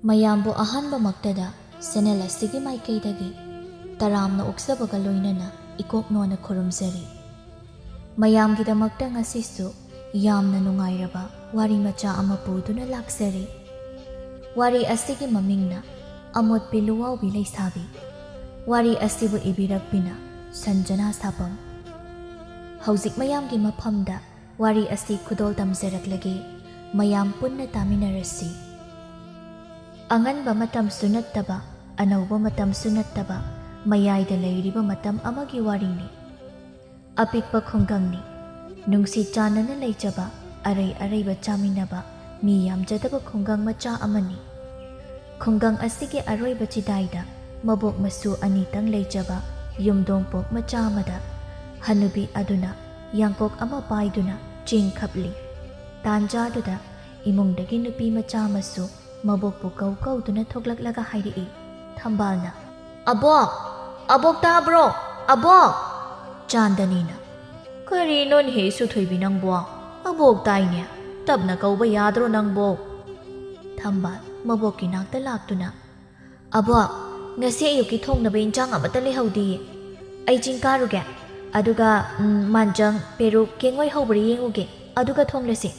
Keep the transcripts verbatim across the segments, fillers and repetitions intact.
ꯃꯌꯥꯝꯕꯨ ꯑꯍꯥꯟꯕꯃꯛꯇꯗ ꯆꯦꯅꯦꯜ ꯑꯁꯤꯒꯤ ꯃꯥꯏꯀꯩꯗꯒꯤ ꯇꯔꯥꯝꯅ ꯑꯣꯛꯆꯕꯒ ꯂꯣꯏꯅꯅ ꯏꯀꯣꯛ ꯅꯣꯟꯅ ꯈꯨꯔꯨꯝꯖꯔꯤ꯫ ꯃꯌꯥꯝꯒꯤꯗꯃꯛꯇ ꯉꯁꯤꯁꯨ ꯌꯥꯝꯅ ꯅꯨꯡꯉꯥꯏꯔꯕ ꯋꯥꯔꯤ ꯃꯆꯥ ꯑꯃ ꯄꯨꯗꯨꯅ ꯂꯥꯛꯆꯔꯤ꯫ ꯋꯥꯔꯤ ꯑꯁꯤꯒꯤ ꯃꯃꯤꯡꯅ ꯑꯃꯣꯠꯄꯤ ꯂꯨꯋꯥꯎꯕꯤ ꯂꯩꯁꯥꯕꯤ꯫ ꯋꯥꯔꯤ ꯑꯁꯤꯕꯨ ꯏꯕꯤꯔꯛꯄꯤꯅ ꯁꯟꯖꯅꯥ ꯁꯥꯄꯝ꯫ ꯍꯧꯖꯤꯛ ꯃꯌꯥꯝꯒꯤ ꯃꯐꯝꯗ ꯋꯥꯔꯤ ꯑꯁꯤ ꯈꯨꯗꯣꯜ ꯇꯝꯖꯔꯛꯂꯒꯦ꯫ ꯃꯌꯥꯝ ꯄꯨꯟꯅ ꯇꯥꯃꯤꯟꯅꯔꯁꯤ꯫ ꯑꯉꯟꯕ ꯃꯇꯝꯁꯨ ꯅꯠꯇꯕ, ꯑꯅꯧꯕ ꯃꯇꯝꯁꯨ ꯅꯠꯇꯕ, ꯃꯌꯥꯏꯗ ꯂꯩꯔꯤꯕ ꯃꯇꯝ ꯑꯃꯒꯤ ꯋꯥꯔꯤꯅꯤ꯫ ꯑꯄꯤꯛꯄ ꯈꯨꯡꯒꯪꯅꯤ꯫ ꯅꯨꯡꯁꯤ ꯆꯥꯟꯅꯅ ꯂꯩꯖꯕ, ꯑꯔꯩ ꯑꯔꯩꯕ ꯆꯥꯃꯤꯟꯅꯕ, ꯃꯤ ꯌꯥꯝꯖꯗꯕ ꯈꯨꯡꯒꯪ ꯃꯆꯥ ꯑꯃꯅꯤ꯫ ꯈꯨꯡꯒꯪ ꯑꯁꯤꯒꯤ ꯑꯔꯣꯏꯕ ꯆꯤꯗꯥꯏꯗ ꯃꯕꯣꯛ ꯃꯁꯨ ꯑꯅꯤꯇꯪ ꯂꯩꯖꯕ ꯌꯨꯝꯗꯣꯡꯄꯣꯛ ꯃꯆꯥ ꯑꯃꯗ ꯍꯅꯨꯕꯤ ꯑꯗꯨꯅ ꯌꯥꯡꯀꯣꯛ ꯑꯃ ꯄꯥꯏꯗꯨꯅ ꯆꯦꯡ ꯈꯞꯂꯤ꯫ ꯇꯥꯟꯖꯥꯗꯨꯗ ꯏꯃꯨꯡꯗꯒꯤ ꯅꯨꯄꯤ ꯃꯆꯥ ꯑꯃꯁꯨ ꯃꯕꯣꯛꯄꯨ ꯀꯧ ꯀꯧꯗꯨꯅ ꯊꯣꯛꯂꯛꯂꯒ ꯍꯥꯏꯔꯛꯏ꯫ ꯊꯝꯕꯥꯜꯅ, "ꯑꯕꯣꯛ! ꯑꯕꯣꯛ ꯇꯥꯕ꯭ꯔꯣ? ꯑꯕꯣꯛ!" ꯆꯥꯟꯗꯅꯤꯅ, "ꯀꯔꯤꯅꯣꯅꯦꯍꯦ ꯁꯨꯊꯣꯏꯕꯤ ꯅꯪꯕꯣ? ꯑꯕꯣꯛ ꯇꯥꯏꯅꯦ꯫ ꯇꯞꯅ ꯀꯧꯕ ꯌꯥꯗ꯭ꯔꯣ ꯅꯪꯕꯣ?" ꯊꯝꯕꯥꯜ ꯃꯕꯣꯛꯀꯤ ꯅꯥꯛꯇ ꯂꯥꯛꯇꯨꯅ, "ꯑꯕꯣꯛ, ꯉꯁꯤ ꯑꯌꯨꯛꯀꯤ ꯊꯣꯡꯅꯕ ꯏꯟꯁꯥꯡ ꯑꯃꯠꯇ ꯂꯩꯍꯧꯗꯤꯌꯦ꯫ ꯑꯩ ꯆꯤꯡ ꯀꯥꯔꯨꯒꯦ꯫ ꯑꯗꯨꯒ, ꯎꯝ, ꯃꯥꯟꯖꯪ, ꯄꯦꯔꯨꯛ, ꯀꯦꯡꯉꯣꯏ ꯍꯧꯕ꯭ꯔꯥ ꯌꯦꯡꯉꯨꯒꯦ꯫ ꯑꯗꯨꯒ ꯊꯣꯡꯂꯁꯤ꯫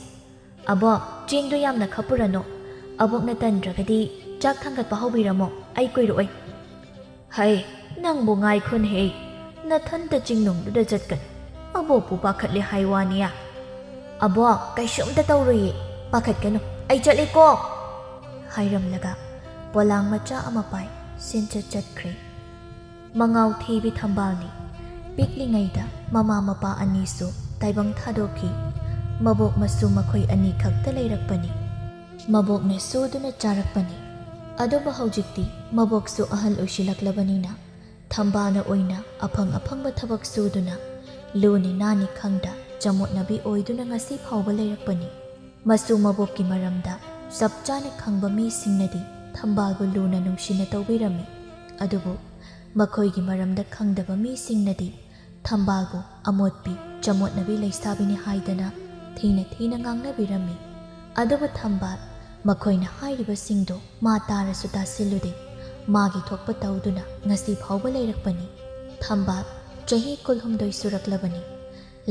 ꯑꯕꯣꯛ, ꯆꯦꯡꯗꯣ ꯌꯥꯝꯅ ꯈꯞꯄꯨꯔꯅꯨ꯫ ꯑꯕꯣꯛꯅ ꯇꯟꯗ꯭ꯔꯒꯗꯤ ꯆꯥꯛ ꯊꯥꯡꯒꯠꯄ ꯍꯧꯕꯤꯔꯝꯃꯣ꯫ ꯑꯩ ꯀꯨꯏꯔꯛꯑꯣꯏ꯫" "ꯍꯩ, ꯅꯪꯕꯨ ꯉꯥꯏꯈꯣꯅꯦꯍꯦ꯫ ꯅꯊꯟꯇ ꯆꯤꯡꯅꯨꯡꯗꯨꯗ ꯆꯠꯀꯅꯤ꯫ ꯑꯕꯣꯛꯄꯨ ꯄꯥꯈꯠꯂꯦ ꯍꯥꯏ ꯋꯥꯅꯤꯌꯥ꯫" "ꯑꯕꯣꯛ, ꯀꯩꯁꯨꯝꯇ ꯇꯧꯔꯣꯏꯌꯦ꯫ ꯄꯥꯈꯠꯀꯅꯨ꯫ ꯑꯩ ꯆꯠꯂꯦꯀꯣ꯫" ꯍꯥꯏꯔꯝꯂꯒ ꯄꯣꯂꯥꯡ ꯃꯆꯥ ꯑꯃ ꯄꯥꯏ ꯁꯤꯟꯆꯠ ꯆꯠꯈ꯭ꯔꯦ꯫ ꯃꯉꯥꯎ ꯊꯤꯕꯤ ꯊꯝꯕꯥꯜꯅꯤ꯫ ꯄꯤꯛꯂꯤꯉꯩꯗ ꯃꯃꯥ ꯃꯄꯥ ꯑꯅꯤꯁꯨ ꯇꯥꯏꯕꯪ ꯊꯥꯗꯣꯛꯈꯤ꯫ ꯃꯕꯣꯛ ꯃꯁꯨ ꯃꯈꯣꯏ ꯑꯅꯤꯈꯛꯇ ꯂꯩꯔꯛꯄꯅꯤ꯫ ꯃꯕꯣꯛꯅ ꯁꯨꯗꯨꯅ ꯆꯥꯔꯛꯄꯅꯤ꯫ ꯑꯗꯨꯕꯨ ꯍꯧꯖꯤꯛꯇꯤ ꯃꯕꯣꯛꯁꯨ ꯑꯍꯜ ꯑꯣꯏꯁꯤꯜꯂꯛꯂꯕꯅꯤꯅ ꯊꯝꯕꯥꯜꯅ ꯑꯣꯏꯅ ꯑꯐꯪ ꯑꯐꯪꯕ ꯊꯕꯛ ꯁꯨꯗꯨꯅ ꯂꯨꯅꯤ ꯅꯥꯅꯤ ꯈꯪꯗ ꯆꯃꯣꯠꯅꯕꯤ ꯑꯣꯏꯗꯨꯅ ꯉꯁꯤ ꯐꯥꯎꯕ ꯂꯩꯔꯛꯄꯅꯤ꯫ ꯃꯁꯨ ꯃꯕꯣꯛꯀꯤ ꯃꯔꯝꯗ ꯆꯞ ꯆꯥꯅ ꯈꯪꯕ ꯃꯤꯁꯤꯡꯅꯗꯤ ꯊꯝꯕꯥꯜꯕꯨ ꯂꯨꯅ ꯅꯨꯡꯁꯤꯅ ꯇꯧꯕꯤꯔꯝꯃꯤ꯫ ꯑꯗꯨꯕꯨ ꯃꯈꯣꯏꯒꯤ ꯃꯔꯝꯗ ꯈꯪꯗꯕ ꯃꯤꯁꯤꯡꯅꯗꯤ ꯊꯝꯕꯥꯜꯕꯨ ꯑꯃꯣꯠꯄꯤ, ꯆꯃꯣꯠꯅꯕꯤ ꯂꯩꯁꯥꯕꯤꯅꯤ ꯍꯥꯏꯗꯅ ꯊꯤꯅ ꯊꯤꯅ ꯉꯥꯡꯅꯕꯤꯔꯝꯃꯤ꯫ ꯑꯗꯨꯕꯨ ꯊꯝꯕꯥꯜ ꯃꯈꯣꯏꯅ ꯍꯥꯏꯔꯤꯕꯁꯤꯡꯗꯨ ꯃꯥ ꯇꯥꯔꯁꯨ ꯇꯥꯁꯤꯜꯂꯨꯗꯦ꯫ ꯃꯥꯒꯤ ꯊꯣꯛꯄ ꯇꯧꯗꯨꯅ ꯉꯁꯤ ꯐꯥꯎꯕ ꯂꯩꯔꯛꯄꯅꯤ꯫ ꯊꯝꯕꯥꯜ ꯆꯍꯤ ꯀꯨꯟꯍꯨꯝꯗꯣꯏ ꯁꯨꯔꯛꯂꯕꯅꯤ꯫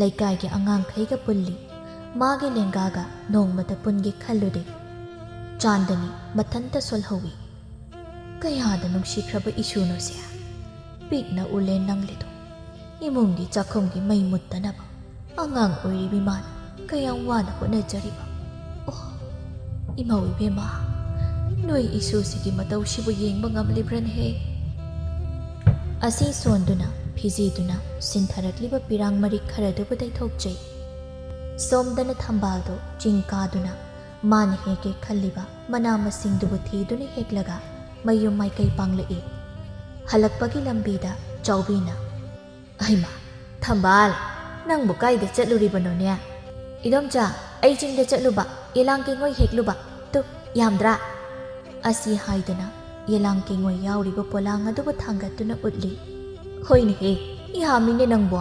ꯂꯩꯀꯥꯏꯒꯤ ꯑꯉꯥꯡꯈꯩꯒ ꯄꯨꯜꯂꯤ꯫ ꯃꯥꯒꯤ ꯂꯦꯡꯒꯥꯒ ꯅꯣꯡꯃꯇ ꯄꯨꯟꯒꯦ ꯈꯜꯂꯨꯗꯦ꯫ ꯆꯥꯟꯗꯅꯤ ꯃꯊꯟꯇ ꯁꯣꯜꯍꯧꯏ꯫ "ꯀꯌꯥꯗ ꯅꯨꯡꯁꯤꯈ꯭ꯔꯕ ꯏꯁꯨꯅꯣꯁꯦ꯫ ꯄꯤꯛꯅ ꯎꯂꯦꯟ ꯅꯪꯂꯤꯗꯣ꯫ ꯏꯃꯨꯡꯒꯤ ꯆꯥꯛꯈꯨꯝꯒꯤ ꯃꯩ ꯃꯨꯠꯇꯅꯕ ꯑꯉꯥꯡ ꯑꯣꯏꯔꯤꯕꯤ ꯃꯥꯅ ꯀꯌꯥꯝ ꯋꯥꯅ ꯍꯣꯠꯅꯖꯔꯤꯕ꯫ ꯑꯣ, ꯏꯃꯧ ꯏꯕꯦꯝꯃ, ꯅꯣꯏ ꯏꯁꯨꯁꯤꯒꯤ ꯃꯇꯧꯁꯤꯕꯨ ꯌꯦꯡꯕ ꯉꯝꯂꯤꯕ꯭ꯔꯅꯦꯍꯦ?" ꯑꯁꯤ ꯁꯣꯟꯗꯨꯅ, ꯐꯤꯖꯤꯗꯨꯅ ꯁꯤꯟꯊꯔꯛꯂꯤꯕ ꯄꯤꯔꯥꯡ ꯃꯔꯤꯛ ꯈꯔꯗꯨꯕꯨ ꯇꯩꯊꯣꯛꯆꯩ꯫ ꯁꯣꯝꯗꯅ ꯊꯝꯕꯥꯜꯗꯨ ꯆꯤꯡ ꯀꯥꯗꯨꯅ ꯃꯥꯅ ꯍꯦꯛꯀꯦ ꯈꯜꯂꯤꯕ ꯃꯅꯥ ꯃꯁꯤꯡꯗꯨꯕꯨ ꯊꯤꯗꯨꯅ ꯍꯦꯛꯂꯒ ꯃꯌꯨꯝ ꯃꯥꯏꯀꯩ ꯄꯥꯡꯂꯛꯏ꯫ ꯍꯜꯂꯛꯄꯒꯤ ꯂꯝꯕꯤꯗ ꯆꯥꯎꯕꯤꯅ, "ꯍꯩꯃꯥ, ꯊꯝꯕꯥꯜ, ꯅꯪꯕꯨ ꯀꯥꯏꯗ ꯆꯠꯂꯨꯔꯤꯕꯅꯣꯅꯦ?" "ꯏꯗꯣꯝꯆꯥ, ꯑꯩ ꯆꯤꯡꯗ ꯆꯠꯂꯨꯕ, ꯌꯦꯂꯥꯡ ꯀꯦꯡꯉꯣꯏ ꯍꯦꯛꯂꯨꯕ꯫ ꯇꯨ, ꯌꯥꯝꯗ꯭ꯔꯥ?" ꯑꯁꯤ ꯍꯥꯏꯗꯨꯅ ꯌꯦꯂꯥꯡ ꯀꯦꯡꯉꯣꯏ ꯌꯥꯎꯔꯤꯕ ꯄꯣꯂꯥꯡ ꯑꯗꯨꯕꯨ ꯊꯥꯡꯒꯠꯇꯨꯅ ꯎꯠꯂꯤ꯫ "ꯍꯣꯏꯅꯦꯍꯦ, ꯌꯥꯝꯃꯤꯅꯦ ꯅꯪꯕꯣ꯫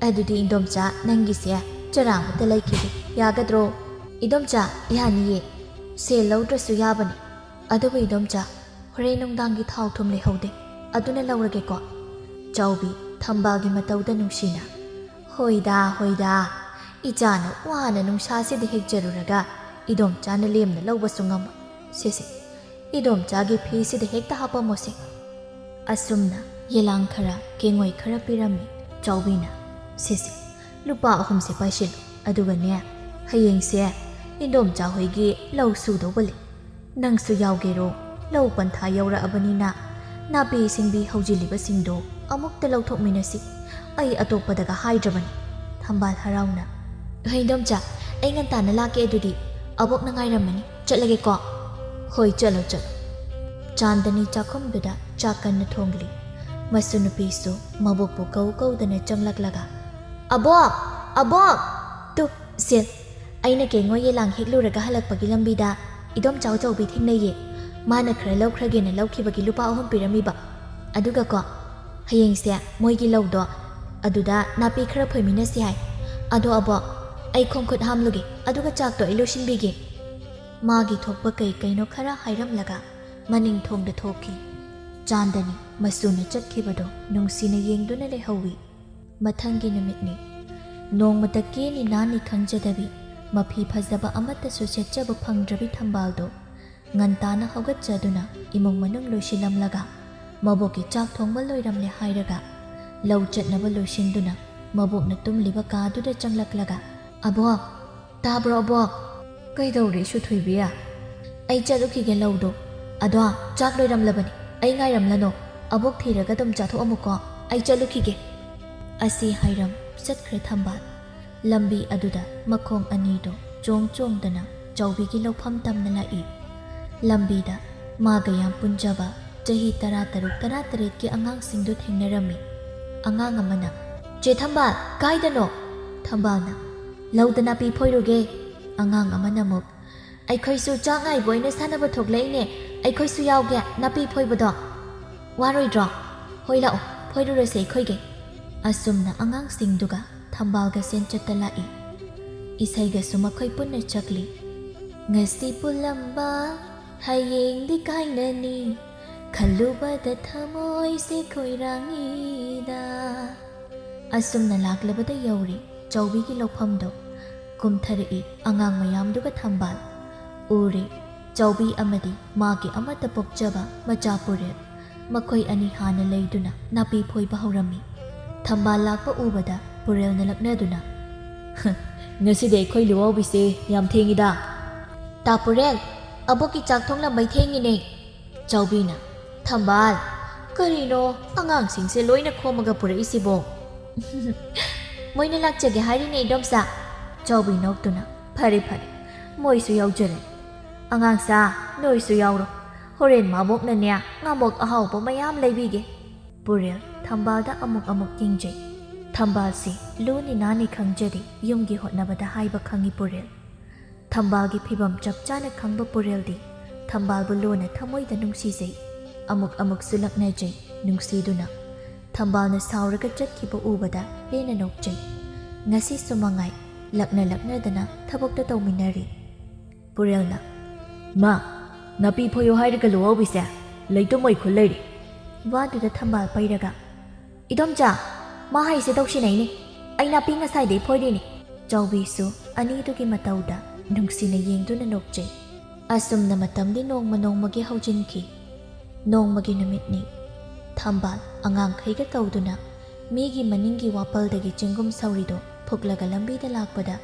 ꯑꯗꯨꯗꯤ ꯏꯗꯣꯝꯆꯥ, ꯅꯪꯒꯤꯁꯦ ꯆꯔꯥ ꯑꯃꯠꯇ ꯂꯩꯈꯤꯒꯦ, ꯌꯥꯒꯗ꯭ꯔꯣ?" "ꯏꯗꯣꯝꯆꯥ, ꯌꯥꯅꯤꯌꯦ꯫ ꯁꯦꯜ ꯂꯧꯗ꯭ꯔꯁꯨ ꯌꯥꯕꯅꯤ꯫ ꯑꯗꯨꯕꯨ ꯏꯗꯣꯝꯆꯥ, ꯍꯣꯔꯦꯟ ꯅꯨꯡꯗꯥꯡꯒꯤ ꯊꯥꯎ ꯊꯨꯝ ꯂꯩꯍꯧꯗꯦ, ꯑꯗꯨꯅ ꯂꯧꯔꯒꯦꯀꯣ?" ꯆꯥꯎꯕꯤ ꯊꯝꯕꯥꯜꯒꯤ ꯃꯇꯧꯗ ꯅꯨꯡꯁꯤꯅ, "ꯍꯣꯏꯗ, ꯍꯣꯏꯗ, ꯏꯆꯥꯅ ꯋꯥꯅ ꯅꯨꯡꯁꯥꯁꯤꯗ ꯍꯦꯛꯆꯔꯨꯔꯒ ꯏꯗꯣꯝꯆꯥꯅ ꯂꯦꯝꯅ ꯂꯧꯕꯁꯨ ꯉꯝꯃꯣꯏ꯫ ꯁꯦ ꯁꯦ, ꯏꯗꯣꯝꯆꯥꯒꯤ ꯐꯤꯁꯤꯗ ꯍꯦꯛꯇ ꯍꯥꯞꯄꯝꯃꯣꯁꯦ꯫" ꯑꯁꯨꯝꯅ ꯌꯦꯂꯥꯡ ꯈꯔ, ꯀꯦꯡꯉꯣꯏ ꯈꯔ ꯄꯤꯔꯝꯃꯤ꯫ ꯆꯥꯎꯕꯤꯅ, "ꯁꯦ ꯁꯦ, ꯂꯨꯄꯥ ꯑꯍꯨꯝꯁꯦ ꯄꯥꯏꯁꯤꯜꯂꯨ, ꯑꯗꯨꯒꯅꯦ, ꯍꯌꯦꯡꯁꯦ ꯏꯗꯣꯝꯆꯥ ꯍꯣꯏꯒꯤ ꯂꯧ ꯁꯨꯗꯧꯕ ꯂꯩ꯫ ꯅꯪꯁꯨ ꯌꯥꯎꯒꯦꯔꯣ? ꯂꯧ ꯄꯟꯊꯥ ꯌꯧꯔꯛꯑꯕꯅꯤꯅ ꯅꯥꯄꯤ ꯁꯤꯡꯕꯤ ꯍꯧꯖꯤꯜꯂꯤꯕꯁꯤꯡꯗꯣ ꯑꯃꯨꯛꯇ ꯂꯧꯊꯣꯛꯃꯤꯟꯅꯁꯤ꯫ ꯑꯩ ꯑꯇꯣꯞꯄꯗꯒ ꯍꯥꯏꯗ꯭ꯔꯕꯅꯤ꯫" ꯊꯝꯕꯥꯜ ꯍꯔꯥꯎꯅ, "ꯍꯣꯏ ꯏꯗꯣꯝꯆꯥ, ꯑꯩ ꯉꯟꯇꯥꯅ ꯂꯥꯛꯀꯦ꯫ ꯑꯗꯨꯗꯤ ꯑꯕꯣꯛꯅ ꯉꯥꯏꯔꯝꯃꯅꯤ꯫ ꯆꯠꯂꯒꯦꯀꯣ?" "ꯍꯣꯏ, ꯆꯠꯂꯣ, ꯆꯠꯂꯣ꯫" ꯆꯥꯟꯗꯅꯤ ꯆꯥꯛꯈꯨꯝꯗꯨꯗ ꯆꯥꯛ ꯀꯟꯅ ꯊꯣꯡꯂꯤ꯫ ꯃꯁꯨ ꯅꯨꯄꯤꯁꯨ ꯃꯕꯣꯛꯄꯨ ꯀꯧ ꯀꯧꯗꯅ ꯆꯪꯂꯛꯂꯒ, "ꯑꯕꯣꯛ! ꯑꯕꯣꯛ! ꯇꯨ, ꯁꯤꯜ, ꯑꯩꯅ ꯀꯦꯡꯉꯣꯏ ꯌꯦꯂꯥꯡ ꯍꯦꯛꯂꯨꯔꯒ ꯍꯜꯂꯛꯄꯒꯤ ꯂꯝꯕꯤꯗ ꯏꯗꯣꯝꯆꯥ ꯆꯧꯕꯤ ꯊꯦꯡꯅꯩꯌꯦ꯫ ꯃꯥꯅ ꯈꯔ ꯂꯧꯈ꯭ꯔꯒꯦꯅ ꯂꯧꯈꯤꯕꯒꯤ ꯂꯨꯄꯥ ꯑꯍꯨꯝ ꯄꯤꯔꯝꯃꯤꯕ꯫ ꯑꯗꯨꯒꯀꯣ, ꯍꯌꯦꯡꯁꯦ ꯃꯣꯏꯒꯤ ꯂꯧꯗꯣ, ꯑꯗꯨꯗ ꯅꯥꯄꯤ ꯈꯔ ꯐꯣꯏꯃꯤꯟꯅꯁꯤ ꯍꯥꯏ꯫ ꯑꯗꯣ ꯑꯕꯣꯛ, ꯑꯩ ꯈꯣꯡ ꯈꯨꯠ ꯍꯥꯝꯂꯨꯒꯦ, ꯑꯗꯨꯒ ꯆꯥꯛꯇꯣ ꯑꯩ ꯂꯣꯏꯁꯤꯟꯕꯤꯒꯦ꯫" ꯃꯥꯒꯤ ꯊꯣꯛꯄ ꯀꯩ ꯀꯩꯅꯣ ꯈꯔ ꯍꯥꯏꯔꯝꯂꯒ ꯃꯅꯤꯡ ꯊꯣꯡꯗ ꯊꯣꯛꯈꯤ꯫ ꯆꯥꯟꯗꯅꯤ ꯃꯁꯨꯅ ꯆꯠꯈꯤꯕꯗꯣ ꯅꯨꯡꯁꯤꯅ ꯌꯦꯡꯗꯨꯅ ꯂꯩꯍꯧꯏ꯫ ꯃꯊꯪꯒꯤ ꯅꯨꯃꯤꯠꯅꯤ꯫ ꯅꯣꯡꯃꯇ ꯀꯦꯅꯤ ꯅꯥꯅꯤ ꯈꯪꯖꯗꯕꯤ, ꯃꯐꯤ ꯐꯖꯕ ꯑꯃꯠꯇꯁꯨ ꯁꯦꯠꯆꯕ ꯐꯪꯗ꯭ꯔꯕꯤ ꯊꯝꯕꯥꯜꯗꯣ ꯉꯟꯇꯥꯅ ꯍꯧꯒꯠꯆꯗꯨꯅ ꯏꯃꯨꯡ ꯃꯅꯨꯡ ꯂꯣꯏꯁꯤꯜꯂꯝꯂꯒ ꯃꯕꯣꯛꯀꯤ ꯆꯥꯛ ꯊꯣꯡꯕ ꯂꯣꯏꯔꯝꯂꯦ ꯍꯥꯏꯔꯒ ꯂꯧ ꯆꯠꯅꯕ ꯂꯣꯏꯁꯤꯟꯗꯨꯅ ꯃꯕꯣꯛꯅ ꯇꯨꯝꯂꯤꯕ ꯀꯥꯗꯨꯗ ꯆꯪꯂꯛꯂꯒ, "ꯑꯕꯣꯛ, ꯇꯥꯕ꯭ꯔꯣ ꯑꯕꯣꯛ?" "ꯀꯩꯗꯧꯔꯦ ꯁꯨꯊꯣꯏꯕꯤ?" "ꯑꯩ ꯆꯠꯂꯨꯈꯤꯒꯦ ꯂꯧꯗꯣ꯫ ꯑꯗꯣ ꯆꯥꯛ ꯂꯣꯏꯔꯝꯂꯕꯅꯤ, ꯑꯩ ꯉꯥꯏꯔꯝꯂꯅꯣ꯫ ꯑꯕꯣꯛ ꯊꯤꯔꯒ ꯑꯗꯨꯝ ꯆꯥꯊꯣꯛꯑꯝꯃꯨꯀꯣ, ꯑꯩ ꯆꯠꯂꯨꯈꯤꯒꯦ"꯫ ꯑꯁꯤ ꯍꯥꯏꯔꯝ ꯆꯠꯈ꯭ꯔꯦ ꯊꯝꯕꯥꯜ꯫ ꯂꯝꯕꯤ ꯑꯗꯨꯗ ꯃꯈꯣꯡ ꯑꯅꯤꯗꯣ ꯆꯣꯡ ꯆꯣꯡꯗꯅ ꯆꯥꯎꯕꯤꯒꯤ ꯂꯧꯐꯝ ꯇꯝꯅ ꯂꯥꯛꯏ꯫ ꯂꯝꯕꯤꯗ ꯃꯥꯒ ꯌꯥꯝ ꯄꯨꯟꯖꯕ ꯆꯍꯤ ꯇꯔꯥ ꯇꯔꯨꯛ ꯇꯔꯥ ꯇꯔꯦꯠꯀꯤ ꯑꯉꯥꯡꯁꯤꯡꯗꯨ ꯊꯦꯡꯅꯔꯝꯃꯤ꯫ ꯑꯉꯥꯡ ꯑꯃꯅ, "ꯆꯦ ꯊꯝꯕꯥꯜ, ꯀꯥꯏꯗꯅꯣ?" ꯊꯝꯕꯥꯜꯅ, "ꯂꯧꯗ ꯅꯥꯄꯤ ꯐꯣꯏꯔꯨꯒꯦ"꯫ ꯑꯉꯥꯡ ꯑꯃꯅ ꯑꯃꯨꯛ, "ꯑꯩꯈꯣꯏꯁꯨ ꯆꯥꯛ ꯉꯥꯏꯕ ꯑꯣꯏꯅ ꯁꯥꯟꯅꯕ ꯊꯣꯛꯂꯛꯏꯅꯦ, ꯑꯩꯈꯣꯏꯁꯨ ꯌꯥꯎꯒꯦ ꯅꯥꯄꯤ ꯐꯣꯏꯕꯗꯣ"꯫ "ꯋꯥꯔꯣꯏꯗ꯭ꯔꯣ? ꯍꯣꯏ ꯂꯥꯛꯑꯣ, ꯐꯣꯏꯔꯨꯔꯁꯦ ꯑꯩꯈꯣꯏꯒꯤ"꯫ ꯑꯁꯨꯝꯅ ꯑꯉꯥꯡꯁꯤꯡꯗꯨꯒ ꯊꯝꯕꯥꯜꯒ ꯁꯦꯟꯆꯠꯇ ꯂꯥꯛꯏ꯫ ꯏꯁꯩꯒꯁꯨ ꯃꯈꯣꯏ ꯄꯨꯟꯅ ꯆꯠꯂꯤ꯫ "ꯉꯁꯤ ꯄꯨꯜꯂꯝꯕ ꯍꯌꯦꯡꯗꯤ ꯀꯥꯏꯅꯅꯤ, ꯈꯜꯂꯨꯕꯗ ꯊꯃꯣꯏꯁꯦ ꯈꯣꯏꯔꯥꯡꯉꯤꯗ"꯫ ꯑꯁꯨꯝꯅ ꯂꯥꯛꯂꯕꯗ ꯌꯧꯔꯦ ꯆꯥꯎꯕꯤꯒꯤ ꯂꯧꯐꯝꯗꯣ꯫ ꯀꯨꯝꯊꯔꯛꯏ ꯑꯉꯥꯡ ꯃꯌꯥꯝꯗꯨꯒ ꯊꯝꯕꯥꯜ꯫ ꯎꯔꯦ ꯆꯥꯎꯕꯤ ꯑꯃꯗꯤ ꯃꯥꯒꯤ ꯑꯃꯠꯇ ꯄꯣꯛꯆꯕ ꯃꯆꯥ ꯄꯨꯔꯦꯜ꯫ ꯃꯈꯣꯏ ꯑꯅꯤ ꯍꯥꯟꯅ ꯂꯩꯗꯨꯅ ꯅꯥꯄꯤ ꯐꯣꯏꯕ ꯍꯧꯔꯝꯃꯤ꯫ ꯊꯝꯕꯥꯜ ꯂꯥꯛꯄ ꯎꯕꯗ ꯄꯨꯔꯦꯜꯅ ꯂꯛꯅꯗꯨꯅ, "ꯉꯁꯤꯗꯤ ꯑꯩꯈꯣꯏ ꯂꯨꯋꯥꯎꯕꯤꯁꯦ ꯌꯥꯝ ꯊꯦꯡꯉꯤꯗ"꯫ "ꯇꯥ ꯄꯨꯔꯦꯜ, ꯑꯕꯣꯛꯀꯤ ꯆꯥꯛ ꯊꯣꯡꯂꯝꯕꯩ ꯊꯦꯡꯉꯤꯅꯦ"꯫ ꯆꯥꯎꯕꯤꯅ, "ꯊꯝꯕꯥꯜ, ꯀꯔꯤꯅꯣ ꯑꯉꯥꯡꯁꯤꯡꯁꯦ ꯂꯣꯏꯅ ꯈꯣꯝꯃꯒ ꯄꯨꯔꯛꯏꯁꯤꯕꯣ?" "ꯃꯣꯏꯅ ꯂꯥꯛꯆꯒꯦ ꯍꯥꯏꯔꯤꯅꯦ ꯏꯗꯣꯝꯆꯥ"꯫ ꯆꯥꯎꯕꯤ ꯅꯣꯛꯇꯨꯅ, "ꯐꯔꯦ ꯐꯔꯦ, ꯃꯣꯏꯁꯨ ꯌꯥꯎꯖꯔꯦ꯫ ꯑꯉꯥꯡꯁꯥ, ꯅꯣꯏꯁꯨ ꯌꯥꯎꯔꯣ꯫ ꯍꯣꯔꯦꯟ ꯃꯥꯕꯣꯛꯅꯅꯦ ꯉꯥꯃꯣꯛ ꯑꯍꯥꯎꯕ ꯃꯌꯥꯝ ꯂꯩꯕꯤꯒꯦ"꯫ ꯄꯨꯔꯦꯜ ꯊꯝꯕꯥꯜꯗ ꯑꯃꯨꯛ ꯑꯃꯨꯛ ꯌꯦꯡꯖꯩ꯫ ꯊꯝꯕꯥꯜꯁꯤ ꯂꯨꯅꯤ ꯅꯥꯅꯤ ꯈꯪꯖꯗꯦ, ꯌꯨꯝꯒꯤ ꯍꯣꯠꯅꯕꯗ ꯍꯥꯏꯕ ꯈꯪꯉꯤ ꯄꯨꯔꯦꯜ꯫ ꯊꯝꯕꯥꯜꯒꯤ ꯐꯤꯕꯝ ꯆꯞ ꯆꯥꯅ ꯈꯪꯕ ꯄꯨꯔꯦꯜꯗꯤ ꯊꯝꯕꯥꯜꯕꯨ ꯂꯨꯅ ꯊꯃꯣꯏꯗ ꯅꯨꯡꯁꯤꯖꯩ꯫ ꯑꯃꯨꯛ ꯑꯃꯨꯛꯁꯨ ꯂꯛꯅꯖꯩ ꯅꯨꯡꯁꯤꯗꯨꯅ꯫ ꯊꯝꯕꯥꯜꯅ ꯁꯥꯎꯔꯒ ꯆꯠꯈꯤꯕ ꯎꯕꯗ ꯍꯦꯟꯅ ꯅꯣꯛꯆꯩ꯫ ꯉꯁꯤꯁꯨ ꯃꯉꯥꯏ ꯂꯛꯅ ꯂꯛꯅꯗꯅ ꯊꯕꯛꯇ ꯇꯧꯃꯤꯟꯅꯔꯤ꯫ ꯄꯨꯔꯦꯜꯅ, "ꯏꯃꯥ, ꯅꯥꯄꯤ ꯐꯣꯏꯌꯨ ꯍꯥꯏꯔꯒ ꯂꯨꯍꯧꯕꯤꯁꯦ ꯂꯩꯇꯨꯝ ꯑꯣꯏ ꯈꯨꯜ ꯂꯩꯔꯤ꯫" ꯋꯥꯗꯨꯗ ꯊꯝꯕꯥꯜ ꯄꯩꯔꯒ, "ꯏꯗꯣꯝꯆꯥ, ꯃꯥ ꯍꯥꯏꯁꯦ ꯇꯧꯁꯤꯟꯅꯩꯅꯦ꯫ ꯑꯩ ꯅꯥꯄꯤ ꯉꯁꯥꯏꯗꯩ ꯐꯣꯏꯔꯤꯅꯦ꯫" ꯆꯥꯎꯕꯤꯁꯨ ꯑꯅꯤꯗꯨꯒꯤ ꯃꯇꯧꯗ ꯅꯨꯡꯁꯤꯅ ꯌꯦꯡꯗꯨꯅ ꯅꯣꯛꯆꯩ꯫ ꯑꯁꯨꯝꯅ ꯃꯇꯝꯗꯤ ꯅꯣꯡꯃ ꯅꯣꯡꯃꯒꯤ ꯍꯧꯖꯤꯟꯈꯤ꯫ ꯅꯣꯡꯃꯒꯤ ꯅꯨꯃꯤꯠꯅꯤ꯫ ꯊꯝꯕꯥꯜ ꯑꯉꯥꯡꯈꯩꯒ ꯇꯧꯗꯨꯅ ꯃꯤꯒꯤ ꯃꯅꯤꯡꯒꯤ ꯋꯥꯄꯜꯗꯒꯤ ꯆꯦꯡꯒꯨꯝ ꯁꯧꯔꯤꯗꯣ ꯐꯨꯛꯂꯒ ꯂꯝꯕꯤꯗ ꯂꯥꯛꯄꯗ,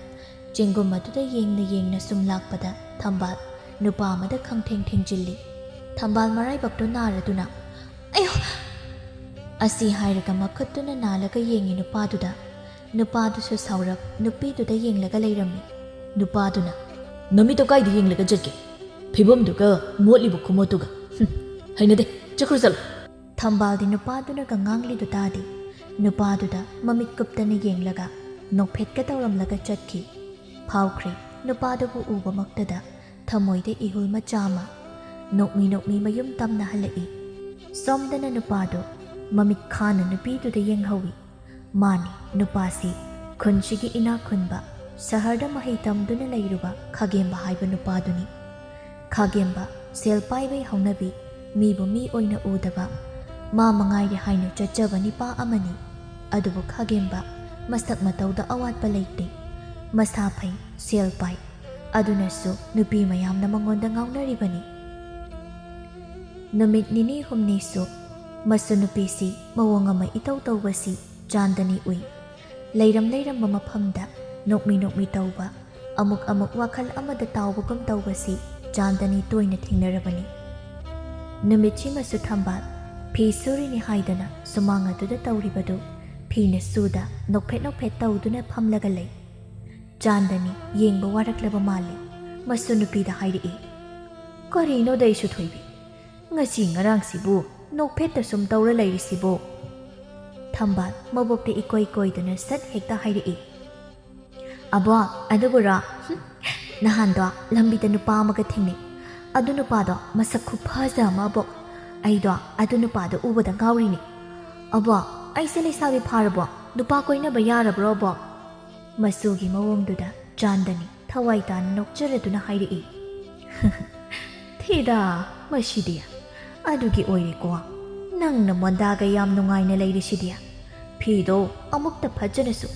ꯆꯦꯡꯒꯨꯝ ꯑꯗꯨꯗ ꯌꯦꯡꯅ ꯌꯦꯡꯅ ꯁꯨꯝ ꯂꯥꯛꯄꯗ ꯊꯝꯕꯥꯜ ꯅꯨꯄꯥ ꯑꯃꯗ ꯈꯪꯊꯦꯡ ꯊꯦꯡꯖꯤꯜꯂꯤ꯫ ꯊꯝꯕꯥꯜ ꯃꯔꯥꯏꯕꯛꯇꯨ ꯅꯥꯔꯗꯨꯅ, "ꯑꯌꯣ!" ꯑꯁꯤ ꯍꯥꯏꯔꯒ ꯃꯈꯨꯠꯇꯨꯅ ꯅꯥꯜꯂꯒ ꯌꯦꯡꯉꯤ ꯅꯨꯄꯥꯗꯨꯗ꯫ ꯅꯨꯄꯥꯗꯨꯁꯨ ꯁꯥꯎꯔꯞ ꯅꯨꯄꯤꯗꯨꯗ ꯌꯦꯡꯂꯒ ꯂꯩꯔꯝꯃꯤ꯫ ꯅꯨꯄꯥꯗꯨꯅ, "ꯅꯃꯤꯠꯇꯣ ꯀꯥꯏꯗ ꯌꯦꯡꯂꯒ ꯆꯠꯀꯦ? ꯐꯤꯕꯝꯗꯨꯒ ꯃꯣꯠꯂꯤꯕ ꯈꯨꯃꯣꯠꯇꯨꯒ꯫ ꯍꯨꯝ, ꯍꯩꯅꯗꯦ, ꯆꯠꯈ꯭ꯔꯣ ꯆꯠꯂꯣ꯫" ꯊꯝꯕꯥꯜꯗꯤ ꯅꯨꯄꯥꯗꯨꯅꯒ ꯉꯥꯡꯂꯤꯗꯨ ꯇꯥꯗꯦ꯫ ꯅꯨꯄꯥꯗꯨꯗ ꯃꯃꯤꯠ ꯀꯨꯞꯇꯅ ꯌꯦꯡꯂꯒ ꯅꯣꯛꯐꯦꯠꯀ ꯇꯧꯔꯝꯂꯒ ꯆꯠꯈꯤ꯫ ꯐꯥꯎꯈ꯭ꯔꯦ꯫ ꯅꯨꯄꯥꯗꯨꯕꯨ ꯎꯕꯃꯛꯇꯗ ꯊꯃꯣꯏꯗ ꯏꯍꯨꯜ ꯃꯆꯥ ꯑꯃ꯫ ꯅꯣꯛꯃꯤ ꯅꯣꯛꯃꯤ ꯃꯌꯨꯝ ꯇꯝꯅ ꯍꯜꯂꯛꯏ꯫ ꯁꯣꯝꯗꯅ ꯅꯨꯄꯥꯗꯨ ꯃꯃꯤꯠ ꯈꯥꯅ ꯅꯨꯄꯤꯗꯨꯗ ꯌꯦꯡꯍꯧꯏ꯫ ꯃꯥꯅꯤ, ꯅꯨꯄꯥꯁꯤ ꯈꯨꯟꯁꯤꯒꯤ ꯏꯅꯥꯛ ꯈꯨꯟꯕ, ꯁꯍꯔꯗ ꯃꯍꯩ ꯇꯝꯗꯨꯅ ꯂꯩꯔꯨꯕ ꯈꯥꯒꯦꯝꯕ ꯍꯥꯏꯕ ꯅꯨꯄꯥꯗꯨꯅꯤ꯫ ꯈꯥꯒꯦꯝꯕ ꯁꯦꯜ ꯄꯥꯏꯕꯩ ꯍꯧꯅꯕꯤ, ꯃꯤꯕꯨ ꯃꯤ ꯑꯣꯏꯅ ꯎꯗꯕ, ꯃꯥ ꯃꯉꯥꯏꯔꯦ ꯍꯥꯏꯅ ꯆꯠꯆꯕ ꯅꯤꯄꯥ ꯑꯃꯅꯤ꯫ ꯑꯗꯨꯕꯨ ꯈꯥꯒꯦꯝꯕ ꯃꯁꯛ ꯃꯇꯧꯗ ꯑꯋꯥꯠꯄ ꯂꯩꯇꯦ꯫ ꯃꯁꯥ ꯐꯩ, ꯁꯦꯜ ꯄꯥꯏ꯫ ꯑꯗꯨꯅꯁꯨ ꯅꯨꯄꯤ ꯃꯌꯥꯝꯅ ꯃꯉꯣꯟꯗ ꯉꯥꯎꯅꯔꯤꯕꯅꯤ꯫ ꯅꯨꯃꯤꯠ ꯅꯤꯅꯤ ꯍꯨꯝꯅꯤꯁꯨ ꯃꯁꯨ ꯅꯨꯄꯤꯁꯤ ꯃꯑꯣꯡ ꯑꯃ ꯏꯇꯧ ꯇꯧꯕꯁꯤ ꯆꯥꯟꯗꯅꯤ ꯎꯏ꯫ ꯂꯩꯔꯝ ꯂꯩꯔꯝꯕ ꯃꯐꯝꯗ ꯅꯣꯛꯃꯤ ꯅꯣꯛꯃꯤ ꯇꯧꯕ, ꯑꯃꯨꯛ ꯑꯃꯨꯛ ꯋꯥꯈꯜ ꯑꯃꯗ ꯇꯥꯎꯕꯒꯨꯝ ꯇꯧꯕꯁꯤ ꯆꯥꯟꯗꯅꯤ ꯇꯣꯏꯅ ꯊꯦꯡꯅꯔꯕꯅꯤ꯫ ꯅꯨꯃꯤꯠꯁꯤꯃꯁꯨ ꯊꯝꯕꯥꯜ ꯐꯤ ꯁꯨꯔꯤꯅꯤ ꯍꯥꯏꯗꯅ ꯁꯨꯃꯥꯡ ꯑꯗꯨꯗ ꯇꯧꯔꯤꯕꯗꯨ ꯐꯤꯅ ꯁꯨꯗ ꯅꯣꯛꯐꯦꯠ ꯅꯣꯛꯐꯦꯠ ꯇꯧꯗꯨꯅ ꯐꯝꯂꯒ ꯂꯩ꯫ ꯆꯥꯟꯗꯅꯤ ꯌꯦꯡꯕ ꯋꯥꯔꯛꯂꯕ ꯃꯥꯜꯂꯤ꯫ ꯃꯁꯨ ꯅꯨꯄꯤꯗ ꯍꯥꯏꯔꯛꯏ, "ꯀꯔꯤꯅꯣꯗ ꯑꯩꯁꯨ ꯊꯣꯏꯕꯤ, ꯉꯁꯤ ꯉꯔꯥꯡꯁꯤꯕꯨ ꯅꯣꯛꯐꯦꯠꯇ ꯁꯨꯝ ꯇꯧꯔ ꯂꯩꯔꯤꯁꯤꯕꯨ?" ꯊꯝꯕꯥꯜ ꯃꯕꯣꯛꯇ ꯏꯀꯣꯏ ꯀꯣꯏꯗꯨꯅ ꯁꯠ ꯍꯦꯛꯇ ꯍꯥꯏꯔꯛꯏ, "ꯑꯕꯣꯛ, ꯑꯗꯨꯕꯨꯔꯣ? ꯍꯨꯝ, ꯅꯍꯥꯟꯗꯣ ꯂꯝꯕꯤꯗ ꯅꯨꯄꯥ ꯑꯃꯒ ꯊꯦꯡꯅꯩ꯫ ꯑꯗꯨ ꯅꯨꯄꯥꯗꯣ ꯃꯁꯛ ꯈꯨꯐꯖ ꯑꯃ, ꯑꯕꯣꯛ꯫ ꯑꯩꯗꯣ ꯑꯗꯨ ꯅꯨꯄꯥꯗꯣ ꯎꯕꯗ ꯉꯥꯎꯔꯤꯅꯦ꯫ ꯑꯕꯣꯛ, ꯑꯩꯁꯦ ꯂꯩꯁꯥꯕꯤ ꯐꯥꯔꯕꯣ? ꯅꯨꯄꯥ ꯀꯣꯏꯅꯕ ꯌꯥꯔꯕ꯭ꯔꯣ, ꯑꯕꯣꯛ?" ꯃꯁꯨꯒꯤ ꯃꯑꯣꯡꯗꯨꯗ ꯆꯥꯟꯗꯅꯤ ꯊꯋꯥꯏ ꯇꯥꯅ ꯅꯣꯛꯆꯔꯗꯨꯅ ꯍꯥꯏꯔꯛꯏ, ꯍꯤꯗꯥ, ꯃꯁꯤꯗꯤ ꯑꯗꯨꯒꯤ ꯑꯣꯏꯔꯦꯀꯣ ꯅꯪꯅ ꯃꯣꯟꯗꯥꯒ ꯌꯥꯝ ꯅꯨꯡꯉꯥꯏꯅ ꯂꯩꯔꯤꯁꯤꯗꯤ꯫ ꯐꯤꯗꯣ ꯑꯃꯨꯛꯇ ꯐꯖꯅꯁꯨ,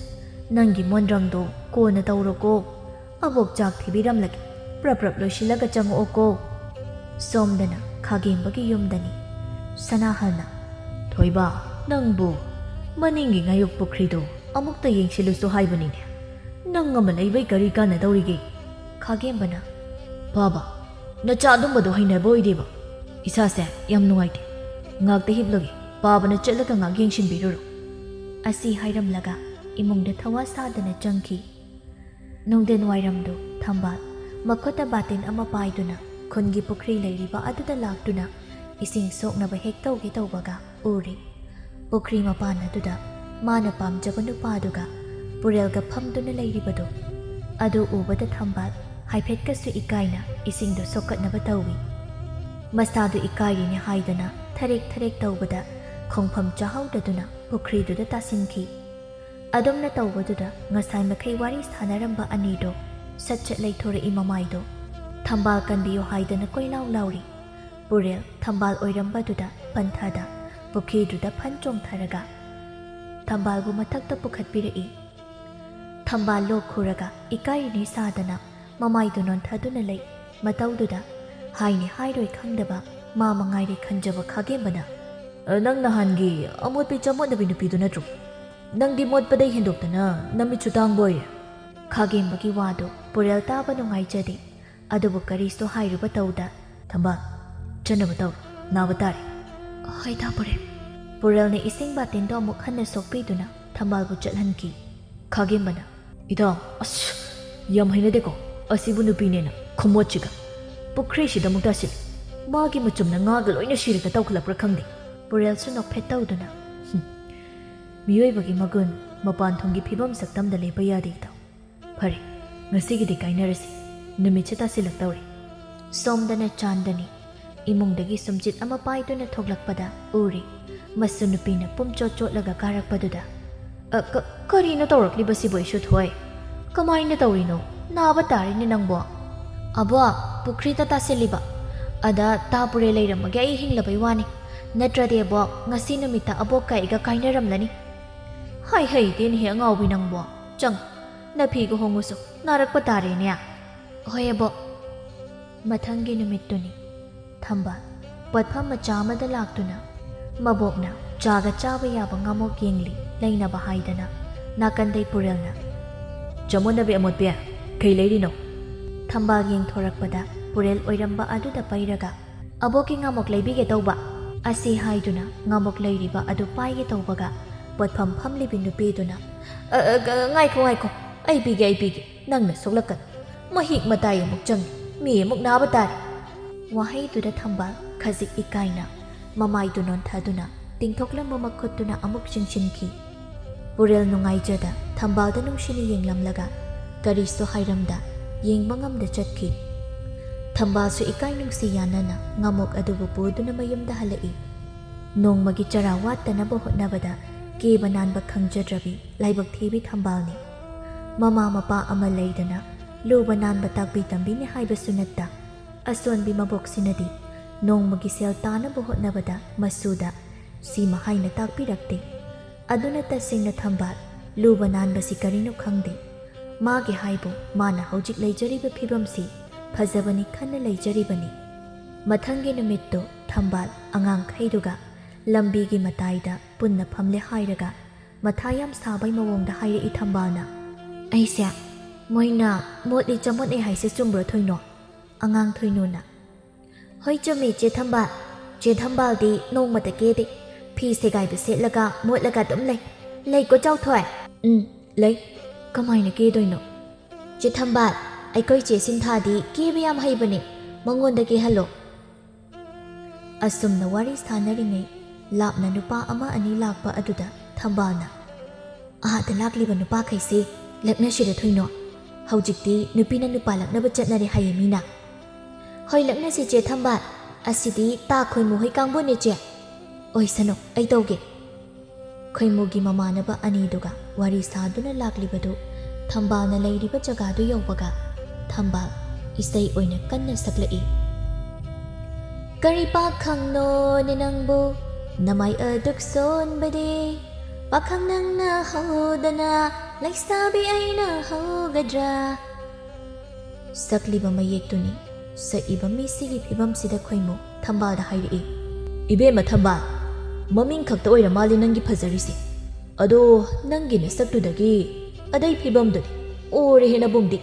ꯅꯪꯒꯤ ꯃꯣꯟꯗ꯭ꯔꯪꯗꯣ ꯀꯣꯟꯅ ꯇꯧꯔꯣꯀꯣ꯫ ꯑꯕꯣꯛ ꯆꯥꯛ ꯊꯤꯕꯤꯔꯝꯂꯒꯦ, ꯄ꯭ꯔꯞ ꯄ꯭ꯔꯞ ꯂꯣꯏꯁꯤꯜꯂꯒ ꯆꯪꯉꯛꯑꯣꯀꯣ꯫ ꯁꯣꯝꯗꯅ ꯈꯥꯒꯦꯝꯕꯒꯤ ꯌꯨꯝꯗꯅꯤ꯫ ꯁꯅꯥꯍꯜꯅ, "ꯊꯣꯏꯕ, ꯅꯪꯕꯨ ꯃꯅꯤꯡꯒꯤ ꯉꯥꯌꯣꯛ ꯄꯨꯈ꯭ꯔꯤꯗꯣ ꯑꯃꯨꯛꯇ ꯌꯦꯡꯁꯤꯜꯂꯨꯁꯨ ꯍꯥꯏꯕꯅꯤꯅꯦ꯫ ꯅꯪ ꯑꯃ ꯂꯩꯕꯩ ꯀꯔꯤ ꯀꯥꯟꯅꯗꯧꯔꯤꯒꯦ?" ꯈꯥꯒꯦꯝꯕꯅ, "ꯕꯥꯕꯥ, ꯅꯆꯥ ꯑꯗꯨꯝꯕꯗꯣ ꯍꯩꯅꯕ ꯑꯣꯏꯗꯦꯕ꯫ ꯏꯁꯥꯁꯦ ꯌꯥꯝ ꯅꯨꯡꯉꯥꯏꯇꯦ꯫ ꯉꯥꯛꯇ ꯍꯤꯞꯂꯒꯦ꯫ ꯄꯥꯕꯅ ꯆꯠꯂꯒ ꯉꯥꯛ ꯌꯦꯡꯁꯤꯟꯕꯤꯔꯨꯔꯣ꯫" ꯑꯁꯤ ꯍꯥꯏꯔꯝꯂꯒ ꯏꯃꯨꯡꯗ ꯊꯋꯥ ꯁꯥꯗꯅ ꯆꯪꯈꯤ꯫ ꯅꯨꯡꯊꯤꯟ ꯋꯥꯏꯔꯝꯗꯨ ꯊꯝꯕꯥꯜ ꯃꯈꯨꯠꯇ ꯕꯥꯇꯤꯟ ꯑꯃ ꯄꯥꯏꯗꯨꯅ ꯈꯨꯟꯒꯤ ꯄꯨꯈ꯭ꯔꯤ ꯂꯩꯔꯤꯕ ꯑꯗꯨꯗ ꯂꯥꯛꯇꯨꯅ ꯏꯁꯤꯡ ꯁꯣꯛꯅꯕ ꯍꯦꯛ ꯇꯧꯒꯦ ꯇꯧꯕꯒ ꯎꯔꯦ꯫ ꯄꯨꯈ꯭ꯔꯤ ꯃꯄꯥꯟ ꯑꯗꯨꯗ ꯃꯥꯅ ꯄꯥꯝꯖꯕ ꯅꯨꯄꯥꯗꯨꯒ ꯄꯨꯔꯦꯜꯒ ꯐꯝꯗꯨꯅ ꯂꯩꯔꯤꯕꯗꯨ꯫ ꯑꯗꯨ ꯎꯕꯗ ꯊꯝꯕꯥꯜ ꯍꯥꯏꯐꯦꯠꯀꯁꯨ ꯏꯀꯥꯏꯅ ꯏꯁꯤꯡꯗꯨ ꯁꯣꯛꯀꯠꯅꯕ ꯇꯧꯏ꯫ ꯃꯁꯥꯗꯨ ꯏꯀꯥꯏꯔꯤꯅꯦ ꯍꯥꯏꯗꯅ ꯊꯔꯦꯛ ꯊꯔꯦꯛ ꯇꯧꯕꯗ ꯈꯣꯡꯐꯝ ꯆꯥꯍꯧꯗꯗꯨꯅ ꯄꯨꯈ꯭ꯔꯤꯗꯨꯗ ꯇꯥꯁꯤꯟꯈꯤ꯫ ꯑꯗꯨꯝꯅ ꯇꯧꯕꯗꯨꯗ ꯉꯁꯥꯏ ꯃꯈꯩ ꯋꯥꯔꯤ ꯁꯥꯟꯅꯔꯝꯕ ꯑꯅꯤꯗꯣ ꯁꯠ ꯁꯠ ꯂꯩꯊꯣꯔꯛꯏ ꯃꯃꯥꯏꯗꯣ꯫ ꯊꯝꯕꯥꯜ ꯀꯟꯕꯤꯌꯨ ꯍꯥꯏꯗꯅ ꯀꯣꯏꯂꯥꯎ ꯂꯥꯎꯔꯤ꯫ ꯄꯨꯔꯦꯜ ꯊꯝꯕꯥꯜ ꯑꯣꯏꯔꯝꯕꯗꯨꯗ ꯄꯟꯊꯗ ꯄꯨꯈ꯭ꯔꯤꯗꯨꯗ ꯐꯟ ꯆꯣꯡꯊꯔꯒ ꯊꯝꯕꯥꯜꯕꯨ ꯃꯊꯛꯇ ꯄꯨꯈꯠꯄꯤꯔꯛꯏ꯫ ꯊꯝꯕꯥꯜ ꯂꯣꯛ ꯈꯨꯔꯒ ꯏꯀꯥꯏꯔꯤꯅꯤ ꯁꯥꯗꯅ ꯃꯃꯥꯏꯗꯨ ꯅꯣꯟꯊꯗꯨꯅ ꯂꯩ꯫ ꯃꯇꯧꯗꯨꯗ ꯍꯥꯏꯅꯤ ꯍꯥꯏꯔꯣꯏ ꯈꯪꯗꯕ ꯃꯥ ꯃꯉꯥꯏꯔꯦ ꯈꯟꯖꯕ ꯈꯥꯒꯦꯝꯕꯅ, "ꯑ, ꯅꯪ ꯅꯍꯥꯟꯒꯤ ꯑꯃꯣꯠꯄꯤ ꯆꯃꯣꯠꯅꯕꯤ ꯅꯨꯄꯤꯗꯨ ꯅꯠꯇ꯭ꯔꯣ? ꯅꯪꯗꯤ ꯃꯣꯠꯄꯗꯩ ꯍꯦꯟꯗꯣꯛꯇꯅ ꯅꯃꯤꯠꯁꯨ ꯇꯥꯡꯕ ꯑꯣꯏꯔꯦ꯫" ꯈꯥꯒꯦꯝꯕꯒꯤ ꯋꯥꯗꯨ ꯄꯨꯔꯦꯜ ꯇꯥꯕ ꯅꯨꯡꯉꯥꯏꯖꯗꯦ꯫ ꯑꯗꯨꯕꯨ ꯀꯔꯤꯁꯨ ꯍꯥꯏꯔꯨꯕ ꯇꯧꯗ, "ꯊꯝꯕꯥꯜ, ꯆꯠꯅꯕ ꯇꯧꯔꯣ, ꯅꯥꯕ ꯇꯥꯔꯦ꯫" "ꯍꯣꯏ ꯗꯥ ꯄꯨꯔꯦꯜ꯫" ꯄꯨꯔꯦꯜꯅ ꯏꯁꯤꯡ ꯕꯥꯇꯤꯟꯗꯣ ꯑꯃꯨꯛ ꯍꯟꯅ ꯁꯣꯛꯄꯤꯗꯨꯅ ꯊꯝꯕꯥꯜꯕꯨ ꯆꯠꯍꯟꯈꯤ꯫ ꯈꯥꯒꯦꯝꯕꯅ, "ꯏꯇꯥꯎ, ꯑꯁ, ꯌꯥꯝ ꯍꯩꯅꯗꯦꯀꯣ ꯑꯁꯤꯕꯨ ꯅꯨꯄꯤꯅꯦꯅ ꯈꯨꯃꯣꯠꯁꯤꯒ꯫ ꯄꯨꯈ꯭ꯔꯤꯁꯤꯗ ꯑꯃꯨꯛ ꯇꯥꯁꯤꯜꯂꯤ꯫ ꯃꯥꯒꯤ ꯃꯆꯨꯝꯅ ꯉꯥꯒ ꯂꯣꯏꯅ ꯁꯤꯔꯒ ꯇꯧꯈꯠꯂꯛꯄ꯭ꯔꯥ ꯈꯪꯗꯦ꯫" ꯄꯨꯔꯦꯜꯁꯨ ꯅꯣꯛꯐꯦꯠ ꯇꯧꯗꯨꯅ, "ꯍꯨꯝ, ꯃꯤꯑꯣꯏꯕꯒꯤ ꯃꯒꯨꯟ ꯃꯄꯥꯟ ꯊꯣꯡꯒꯤ ꯐꯤꯕꯝ ꯁꯛꯇꯝꯗ ꯂꯦꯞꯄ ꯌꯥꯗꯦ ꯏꯇꯥꯎ꯫ ꯐꯔꯦ, ꯉꯁꯤꯒꯤꯗꯤ ꯀꯥꯏꯅꯔꯁꯤ꯫ ꯅꯨꯃꯤꯠꯁꯨ ꯇꯥꯁꯤꯜꯂꯛꯇꯧꯔꯦ꯫" ꯁꯣꯝꯗꯅ ꯆꯥꯟꯗꯅꯤ ꯏꯃꯨꯡꯗꯒꯤ ꯁꯨꯝꯖꯤꯠ ꯑꯃ ꯄꯥꯏꯗꯨꯅ ꯊꯣꯛꯂꯛꯄꯗ ꯎꯔꯤ꯫ ꯃꯁꯨ ꯅꯨꯄꯤꯅ ꯄꯨꯝꯆꯣꯠ ꯆꯣꯠꯂꯒ ꯀꯥꯔꯛꯄꯗꯨꯗ, "ꯑ, ꯀ-, ꯀꯔꯤꯅꯣ ꯇꯧꯔꯛꯂꯤꯕꯁꯤꯕꯨ ꯏꯁꯨꯊꯣꯏ? ꯀꯃꯥꯏꯅ ꯇꯧꯔꯤꯅꯣ? ꯅꯥꯕ ꯇꯥꯔꯦꯅꯦ ꯅꯪꯕꯣ꯫" "ꯑꯕꯣ, ꯄꯨꯈ꯭ꯔꯤꯗ ꯇꯥꯁꯤꯜꯂꯤꯕ꯫ ꯑꯗ ꯇꯥ ꯄꯨꯔꯦꯜ ꯂꯩꯔꯝꯕꯒꯤ ꯑꯩ ꯍꯤꯡꯂꯕꯩ ꯋꯥꯅꯤ꯫ ꯅꯠꯇ꯭ꯔꯗꯤ ꯑꯕꯣꯛ, ꯉꯁꯤ ꯅꯨꯃꯤꯠꯇ ꯑꯕꯣꯛꯀ ꯑꯩꯒ ꯀꯥꯏꯅꯔꯝꯂꯅꯤ꯫ ꯍꯥꯏ ꯍꯩꯇꯦꯅꯦꯍꯦ ꯑꯉꯥꯎꯕꯤ ꯅꯪꯕꯣ꯫ ꯆꯪ, ꯅꯐꯤꯒ ꯍꯣꯡꯉꯨꯁꯨ, ꯅꯥꯔꯛꯄ ꯇꯥꯔꯦꯅꯦ꯫ ꯍꯣꯏ ꯑꯕꯣꯛ꯫ ꯃꯊꯪꯒꯤ ꯅꯨꯃꯤꯠꯇꯨꯅꯤ꯫ ꯊꯝꯕꯥꯜ ꯄꯣꯠꯐꯝ ꯃꯆꯥ ꯑꯃꯗ ꯂꯥꯛꯇꯨꯅ ꯃꯕꯣꯛꯅ ꯆꯥꯒ ꯆꯥꯕ ꯌꯥꯕ ꯉꯥꯃꯣꯛ ꯌꯦꯡꯂꯤ ꯂꯩꯅꯕ ꯍꯥꯏꯗꯅ ꯅꯥꯀꯟꯗꯩ ꯄꯨꯔꯦꯜꯅ, "ꯆꯃꯣꯠꯅꯕꯤ ꯑꯃꯣꯠꯄꯤ, ꯀꯩ ꯂꯩꯔꯤꯅꯣ?" ꯊꯝꯕꯥꯜ ꯌꯦꯡꯊꯣꯔꯛꯄꯗ ꯄꯨꯔꯦꯜ ꯑꯣꯏꯔꯝꯕ ꯑꯗꯨꯗ ꯄꯩꯔꯒ, "ꯑꯕꯣꯛꯀꯤ ꯉꯥꯃꯣꯛ ꯂꯩꯕꯤꯒꯦ ꯇꯧꯕ" ꯑꯁꯤ ꯍꯥꯏꯗꯨꯅ ꯉꯥꯃꯣꯛ ꯂꯩꯔꯤꯕ ꯑꯗꯨ ꯄꯥꯏꯒꯦ ꯇꯧꯕꯒ ꯄꯣꯠꯐꯝ ꯐꯝꯂꯤꯕꯤ ꯅꯨꯄꯤꯗꯨꯅ, "ꯑ, ꯑ, ꯉꯥꯏꯈꯣ, ꯉꯥꯏꯈꯣ, ꯑꯩ ꯄꯤꯒꯦ, ꯑꯩ ꯄꯤꯒꯦ꯫ ꯅꯪꯅ ꯁꯣꯛꯂꯛꯀꯅꯨ꯫ ꯃꯍꯤꯛ ꯃꯇꯥꯏ ꯑꯃꯨꯛ ꯆꯪꯉꯤ, ꯃꯤ ꯑꯃꯨꯛ ꯅꯥꯕ ꯇꯥꯔꯦ"꯫ ꯋꯥꯍꯩꯗꯨꯗ ꯊꯝꯕꯥꯜ ꯈꯖꯤꯛ ꯏꯀꯥꯏꯅ ꯃꯃꯥꯏꯗꯨ ꯅꯣꯟꯊꯗꯨꯅ ꯇꯤꯡꯊꯣꯛꯂꯝꯕ ꯃꯈꯨꯠꯇꯨꯅ ꯑꯃꯨꯛ ꯆꯤꯡꯁꯤꯟꯈꯤ꯫ ꯄꯨꯔꯦꯜ ꯅꯨꯡꯉꯥꯏꯖꯗ ꯊꯝꯕꯥꯜꯗ ꯅꯨꯡꯁꯤꯅ ꯌꯦꯡꯂꯝꯂꯒ ꯀꯔꯤꯁꯨ ꯍꯥꯏꯔꯝꯗ ꯌꯦꯡꯕ ꯉꯝꯗ ꯆꯠꯈꯤ꯫ ꯊꯝꯕꯥꯜꯁꯨ ꯏꯀꯥꯏ ꯅꯨꯡꯁꯤ ꯌꯥꯅꯅ ꯉꯥꯃꯣꯛ ꯑꯗꯨꯕꯨ ꯄꯨꯗꯨꯅ ꯃꯌꯨꯝꯗ ꯍꯜꯂꯛꯏ꯫ ꯅꯣꯡꯃꯒꯤ ꯆꯔꯥ ꯋꯥꯠꯇꯅꯕ ꯍꯣꯠꯅꯕꯗ ꯀꯦꯕ ꯅꯥꯟꯕ ꯈꯪꯖꯗ꯭ꯔꯕꯤ ꯂꯥꯏꯕꯛ ꯊꯤꯕꯤ ꯊꯝꯕꯥꯜꯅꯤ꯫ ꯃꯃꯥ ꯃꯄꯥ ꯑꯃ ꯂꯩꯗꯅ ꯂꯨꯕ ꯅꯥꯟꯕ ꯇꯥꯛꯄꯤ ꯇꯝꯕꯤꯅꯤ ꯍꯥꯏꯕꯁꯨ ꯅꯠꯇ, ꯑꯁꯣꯟꯕꯤ ꯃꯕꯣꯛꯁꯤꯅꯗꯤ ꯅꯣꯡꯃꯒꯤ ꯁꯦꯜ ꯇꯥꯅꯕ ꯍꯣꯠꯅꯕꯗ ꯃꯁꯨꯗ ꯁꯤꯃ ꯍꯥꯏꯅ ꯇꯥꯛꯄꯤꯔꯛꯇꯦ꯫ ꯑꯗꯨꯅ ꯇꯁꯦꯡꯅ ꯊꯝꯕꯥꯜ ꯂꯨꯕ ꯅꯥꯟꯕꯁꯤ ꯀꯔꯤꯅꯣ ꯈꯪꯗꯦ꯫ ꯃꯥꯒꯤ ꯍꯥꯏꯕꯨ ꯃꯥꯅ ꯍꯧꯖꯤꯛ ꯂꯩꯖꯔꯤꯕ ꯐꯤꯕꯝꯁꯤ ꯐꯖꯕꯅꯤ ꯈꯟꯅ ꯂꯩꯖꯔꯤꯕꯅꯤ꯫ ꯃꯊꯪꯒꯤ ꯅꯨꯃꯤꯠꯇꯨ ꯊꯝꯕꯥꯜ ꯑꯉꯥꯡꯈꯩꯗꯨꯒ ꯂꯝꯕꯤꯒꯤ ꯃꯇꯥꯏꯗ ꯄꯨꯟꯅ ꯐꯝꯂꯦ ꯍꯥꯏꯔꯒ ꯃꯊꯥ ꯌꯥꯝ ꯁꯥꯕꯩ ꯃꯑꯣꯡꯗ ꯍꯥꯏꯔꯛꯏ ꯊꯝꯕꯥꯜꯅ, "ꯑꯩꯁꯦ ꯃꯣꯏꯅ ꯃꯣꯠꯂꯤ ꯆꯃꯣꯠꯅꯩ ꯍꯥꯏꯁꯦ ꯆꯨꯝꯕ꯭ꯔꯣ ꯊꯣꯏꯅꯣ?" ꯑꯉꯥꯡ ꯊꯣꯏꯅꯣꯅ, "ꯍꯣꯏ ꯆꯨꯝꯃꯤ ꯆꯦ ꯊꯝꯕꯥꯜ꯫ ꯆꯦ ꯊꯝꯕꯥꯜꯗꯤ ꯅꯣꯡꯃꯇ ꯀꯦꯗꯦ꯫ ꯐꯤ ꯁꯦꯒꯥꯏꯕ ꯁꯦꯠꯂꯒ ꯃꯣꯠꯂꯒ ꯑꯗꯨꯝ ꯂꯩ꯫ ꯂꯩꯀꯣ ꯆꯥꯎꯊꯣꯏ?" "ꯎꯝ, ꯂꯩ꯫ ꯀꯃꯥꯏꯅ ꯀꯦꯗꯣꯏꯅꯣ?" "ꯆꯦ ꯊꯝꯕꯥꯜ, ꯑꯩꯈꯣꯏ ꯆꯦ ꯁꯤꯟꯊꯥꯗꯤ ꯀꯦꯕ ꯌꯥꯝ ꯍꯩꯕꯅꯦ꯫ ꯃꯉꯣꯟꯗ ꯀꯦꯍꯜꯂꯣ"꯫ ꯑꯁꯨꯝꯅ ꯋꯥꯔꯤ ꯁꯥꯟꯅꯔꯤꯉꯩ ꯂꯥꯞꯅ ꯅꯨꯄꯥ ꯑꯃ ꯑꯅꯤ ꯂꯥꯛꯄ ꯑꯗꯨꯗ ꯊꯝꯕꯥꯜꯅ, "ꯑꯥꯗ ꯂꯥꯛꯂꯤꯕ ꯅꯨꯄꯥꯈꯩꯁꯤ ꯂꯛꯅꯁꯤꯔ ꯊꯣꯏꯅꯣ? ꯍꯧꯖꯤꯛꯇꯤ ꯅꯨꯄꯤꯅ ꯅꯨꯄꯥ ꯂꯛꯅꯕ ꯆꯠꯅꯔꯦ ꯍꯥꯏꯌꯦ ꯃꯤꯅ"꯫ "ꯍꯣꯏ, ꯂꯛꯅꯁꯤ ꯆꯦ ꯊꯝꯕꯥꯜ꯫ ꯑꯁꯤꯗꯤ ꯇꯥ ꯈꯣꯏꯃꯨ ꯍꯣꯏ ꯀꯥꯡꯕꯨꯅꯦ ꯆꯦ"꯫ "ꯑꯣꯏꯁꯅꯨ, ꯑꯩ ꯇꯧꯒꯦ"꯫ ꯈꯣꯏꯃꯨꯒꯤ ꯃꯃꯥꯟꯅꯕ ꯑꯅꯤꯗꯨꯒ ꯋꯥꯔꯤ ꯁꯥꯗꯨꯅ ꯂꯥꯛꯂꯤꯕꯗꯨ ꯊꯝꯕꯥꯜꯅ ꯂꯩꯔꯤꯕ ꯖꯒꯥꯗꯨ ꯌꯧꯕꯒ ꯊꯝꯕꯥꯜ ꯏꯁꯩ ꯑꯣꯏꯅ ꯀꯟꯅ ꯁꯛꯂꯛꯏ꯫ ꯀꯔꯤ ꯄꯥꯈꯪꯅꯣꯅꯦ ꯅꯪꯕꯨ ꯅꯃꯥꯏ ꯑꯗꯨꯛ ꯁꯣꯟꯕꯗꯤ? ꯄꯥꯈꯪ ꯅꯪꯅ ꯍꯧꯗꯅ ꯂꯩꯁꯥꯕꯤ ꯑꯩꯅ ꯍꯧꯒꯗ꯭ꯔꯥ? ꯁꯛꯂꯤꯕ ꯃꯌꯦꯛꯇꯨꯅꯤ ꯁꯛꯏꯕ ꯃꯤꯁꯤꯒꯤ ꯐꯤꯕꯝꯁꯤꯗ ꯈꯣꯏꯃꯨ ꯊꯝꯕꯥꯜꯗ ꯍꯥꯏꯔꯛꯏ꯫ ꯏꯕꯦꯝꯃ ꯊꯝꯕꯥꯜ, ꯃꯃꯤꯡ ꯈꯛꯇ ꯑꯣꯏꯔ ꯃꯥꯜꯂꯤ ꯅꯪꯒꯤ ꯐꯖꯔꯤꯁꯦ꯫ ꯑꯗꯣ ꯅꯪꯒꯤ ꯅꯁꯛꯇꯨꯗꯒꯤ ꯑꯗꯩ ꯐꯤꯕꯝꯗꯨꯗꯤ ꯑꯣꯔꯦꯍꯦ ꯅꯕꯨꯡꯗꯤ꯫